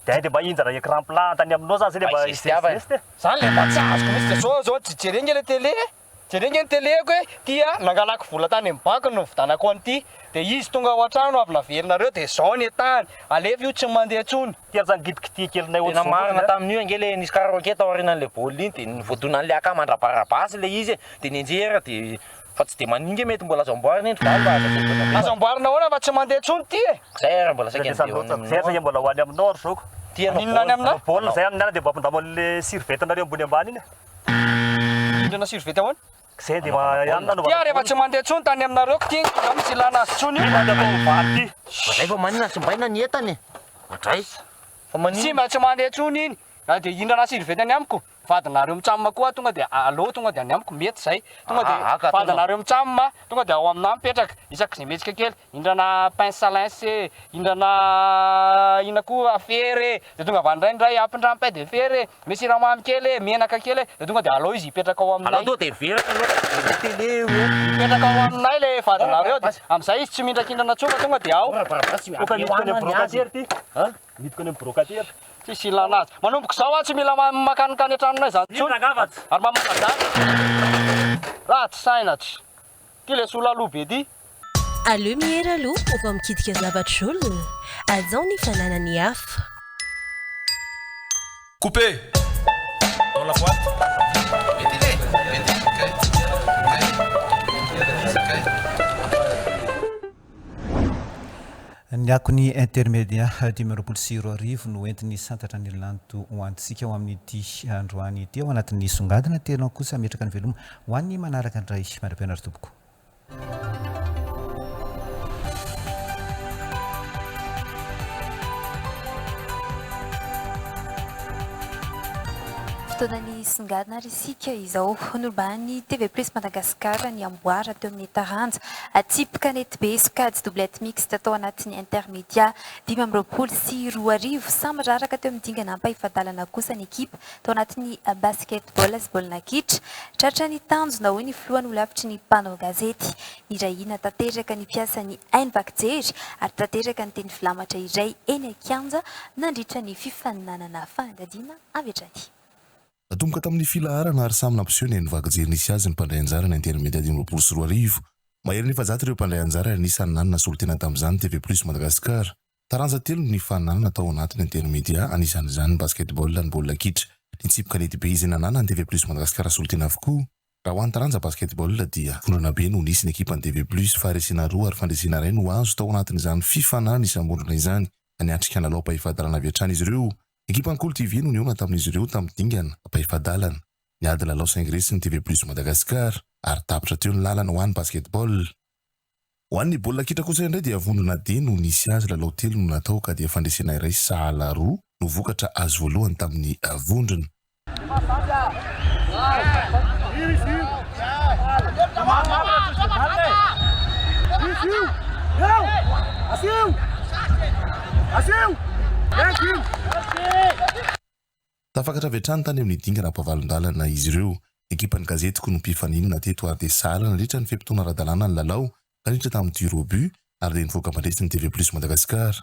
Dia dia mba hinjana écran plat tany aminao zany zay dia mba hisesiteste e. Zany le mba tsy azoko mihitsy dia zao zao jereo nge le télé e! Jereo nge ny télé-ko e! Ty a nangalako vola tany amin'ny banky no nividanako an'ity dia izy tonga ao an-trano avy naverinareo dia zao ny entany, alefa io tsy mandeha intsony. Ty aza ngidikidihy kelinay Tena marina tamin'io ange le nisy karaoke tao aorianan'le baolina iny dia voadonan'le akama mandrabarabasy le izy e! Dia nianjera dia Fa tsy dia maninga mety mbola azo amboarina iny fa aza dia mbola Azo amboarina ahoana fa tsy mandeha intsony ity e! Zay ary mbola saika handeha ho any aminao. Zay saika mbola ho any aminao ry zoko. Ty anao Maninona any aminà? Anao baolina zay amin'ny alina dia mba ampindramo an'le survêt nareo ambony ambany iny e. Indrana survêt ahoana? Zay dia mba ihany nanaovana Ty ary efa tsy mandeha intsony tany aminareo k'ty nga misy ilana azy intsony io. Inona ny atao mivaly ty? Oadray fa maninona simbaina ny entana e! Oadray fa maninona? Simba tsy mandeha intsony iny na dia indrana survêt any amiko. Vadinareo mitsam koa tonga dia allo tonga dia any amiko mety zay tonga dia vadinareo mitsam tonga dia ao aminah mipetraka isak'izay mihetsika kely indrana pince à lince e indrana inona koa fery e dia tonga avy any indray indray ampindrano pain de fer e misy siramamy kely e menaka kely e dia tonga dia alao izy hipetraka ao aminay Alao tonga dia miverina aloha le télé io e. Mipetraka ao aminay le vadinareo dia amin'izay izy tsy mihindrakindrana intsony fa tonga dia ao. Oka miditra any amin'ny brocatière ty. Miditra any amin'ny brocatière. Tsisy ilana azy. Manomboka izao aho tsy mila makanikany an-tranonay izany intsony. Ary mba manadala. Ratsy saina tsy. Ty le sola aloha be ty. Aleo miera aloha vao mikitika zavatr'olona. Hajao ny fananan'ny hafa. Coupé! Dans la boîte. Ny akon'ny Intermedia 2025 no entin'ny Santatra Nirlanto ho antsika ho amin'ity androany ity. Ao anatin'ny songadina telo kosa hametraka ny veloma ho an'ny manaraka indray. Mandra-pianaro tompoko. Fotoanan'ny songadina ary isika izao. Nolobahan'ny TV Plus Madagascar ny amboara teo amin'ny taranja Atsipy kanetibe sokajy doublette mixte tao anatin'ny Intermedia 2025. Samy raraka teo amin'ny dingana ampahefa-dalana kosa ny ekipa tao anatin'ny basketball sy baolina kitra. Tratra ny tanjona, hoy ny filohan'ny holafitry ny mpanao gazety. Nirahina tanteraka ny mpiasan'ny haino vaky jery ary tanteraka ny teny filamatra iray eny an-kianja nandritra ny fifaninanana fanadihadiana avy hatrany. Natomboka tamin'ny filaharana ary samy nampiseho ny haino vaky jery nisy azy ny mpandray anjara ny Intermedia 2025. Maherin'ny 400 ireo mpandray anjara ary anisan'ny nanana solontena tamin'izany ny TV Plus Madagascar. Taranja telo no nifaninanana tao anatin'ny Intermedia, anisan'izany ny basketball, ny baolina kitra, ny tsipy kanetibe izay nananan'ny TV Plus Madagascar solontena avokoa. Raha ho an'ny taranja basketball dia vondrona be no nisy ny ekipan'ny TV Plus, faharesena roa ary fandresena iray no azo tao anatin'izany fifaninanana isam-bondrona izany. Niatrika ny lalao ampahefa-dalana avy hatrany izy ireo. Ekipan'ny Kolo TV no nihaona tamin'izy ireo tamin'ny dingana ampahefa-dalana. Niady lalao saingy resy ny TV Plus Madagascar ary tapitra teo ny lalana ho an'ny basketball. Ho an'ny baolina kitra kosa indray dia vondrona D no nisy azy, lalao telo no natao ka dia fandresena iray sahala roa no vokatra azo voalohany tamin'ny vondrona. Tafakatra avy hatrany tany amin'ny dingana ampavalon-dalana izy ireo. Ny ekipan'ny Gazetiko no mpifaninana teto ary dia sahala nandritra ny fe-potoana ara-dalàna ny lalao ka niditra tamin'ny tir au but ary dia nivoaka mpandresy ny TV Plus Madagascar.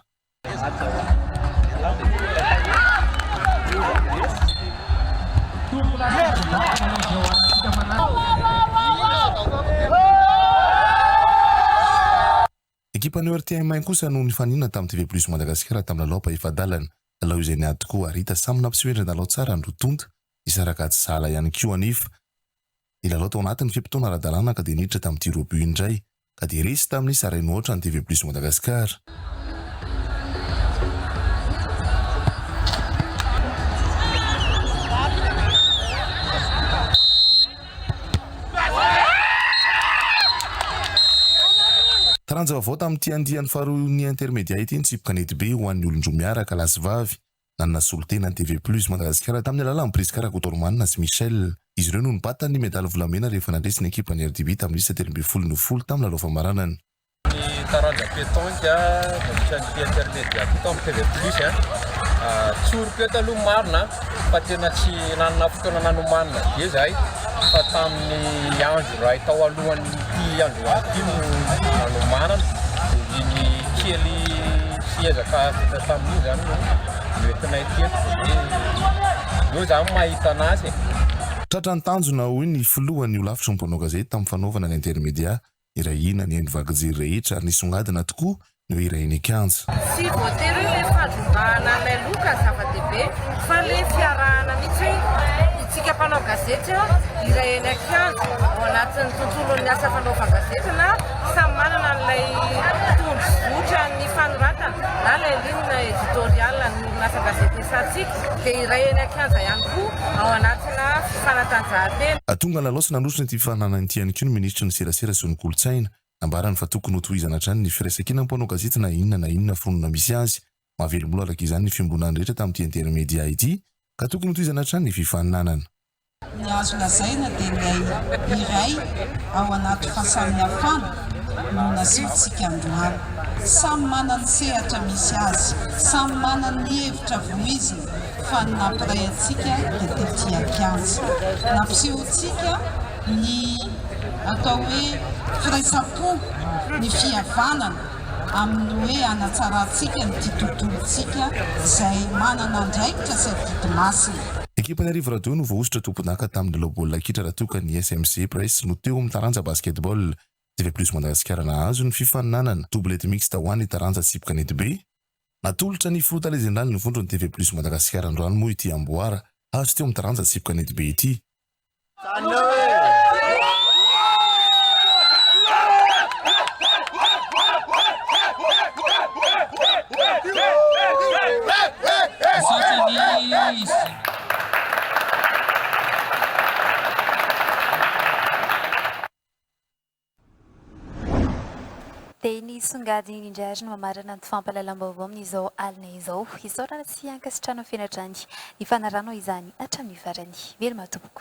Ekipan'ny ORTM kosa no nifaninana tamin'ny TV Plus Madagasikara tamin'ny lalao ampahefa-dalana. Lalao izay niady tokoa ary hita samy nampiseho endri-dalao tsara ny roa tonta. Nisaraka tsy sahala ihany koa anefa ny lalao tao anatin'ny fe-potoana ara-dalàna ka dia niditra tamin'ny tir au but indray ka dia resy tamin'ny isa iray no aotra ny TV Plus Madagascar. Taranja vaovao tamin'ity andiany faharoa ny Intermedia ity ny tsipy kanetibe ho an'ny olon-droa miaraka, lahy sy vavy. Nanana solontena ny TV Plus Madagasikara tamin'ny alalan'i Prisca Rakotoarimanana sy Michel. Izy ireo no nibata ny medaly volamena rehefa nandresy ny ekipan'ny RDB tamin'ny isa 13 no folo tamin'ny lalao famaranana. Ny taranja pétanque nandritra an'ity intermédiaire ity tao amin'ny TV Plus. Tsoriko eto aloha ny marina fa tena tsy nanana fotoana nanomanana be izahay fa tamin'ny andro iray tao alohan'ity androany ity no nanomanana dia iny kely sy ezaka vita tamin'iny izany no noentinay teto dia hoe eo izany mahita an'azy e. Tratra ny tanjona, hoy ny filohan'ny holafitry ny mpanao gazety tamin'ny fanaovana ny Intermedia, Iray hina ny haino vaky jery rehetra ary nisongadina tokoa ny hoe iray eny an-kianja. Tsy voatery hoe ilay fandrombahana an'ilay loka no zava-dehibe fa ilay fiarahana mihitsy hoe isika mpanao gazety iray eny an-kianja ao anatin'ny tontolon'ny asa fanaovan-gazety na samy manana an'ilay tondrozotra ny fanoratana na ilay ligne éditoriale ny orinasa gazety isantsika dia iray eny an-kianja ihany koa ao anatina fanatanjahantena. Tonga nilalao sy nanosona ity fifaninanana ity ihany koa ny minisitry ny serasera sy ny kolontsaina. Nambarany fa tokony hotohizana hatrany ny firaisankinan'ny mpanao gazety na inona na inona foronina misy azy. Mahavelom-bolo araka izany ny fiombonan'ny rehetra tamin'ity Intermedia ity ka tokony hotohizana hatrany ny fifaninanana. Ny azo lazaina dia ilay iray ao anaty fahasamihafana no nasehontsika androany. Samy manana ny sehatra misy azy, samy manana ny hevitra voiziny fa ny nampiray antsika dia tety an-kianja. Nampisehontsika ny atao hoe firaisam-po, ny fihavanana amin'ny hoe hanatsarantsika ny ity tontolontsika izay manana andraikitra sy adidy masina. Ekipan'ny Arivo Radio no voahosotra tompondaka tamin'ny lalao baolina kitra raha toa ka ny SMC Press no teo amin'ny taranja basketball. TV Plus Madagasikara nahazo ny fifaninanana doublette mixte ho an'ny taranja tsipy kanetibe. Natolotra ny filoha tale jeneralin'ny vondron'ny TV Plus Madagasikara androany moa ity amboara azo teo amin'ny taranja tsipy kanetibe ity. Dia ny songadiny indray ary no mamarana ny fampahalalam-baovao amin'izao alina izao. Isaorana sy ankasitrahana feno hatrany ny fanarahanao izany hatramin'ny farany. Veloma tompoko.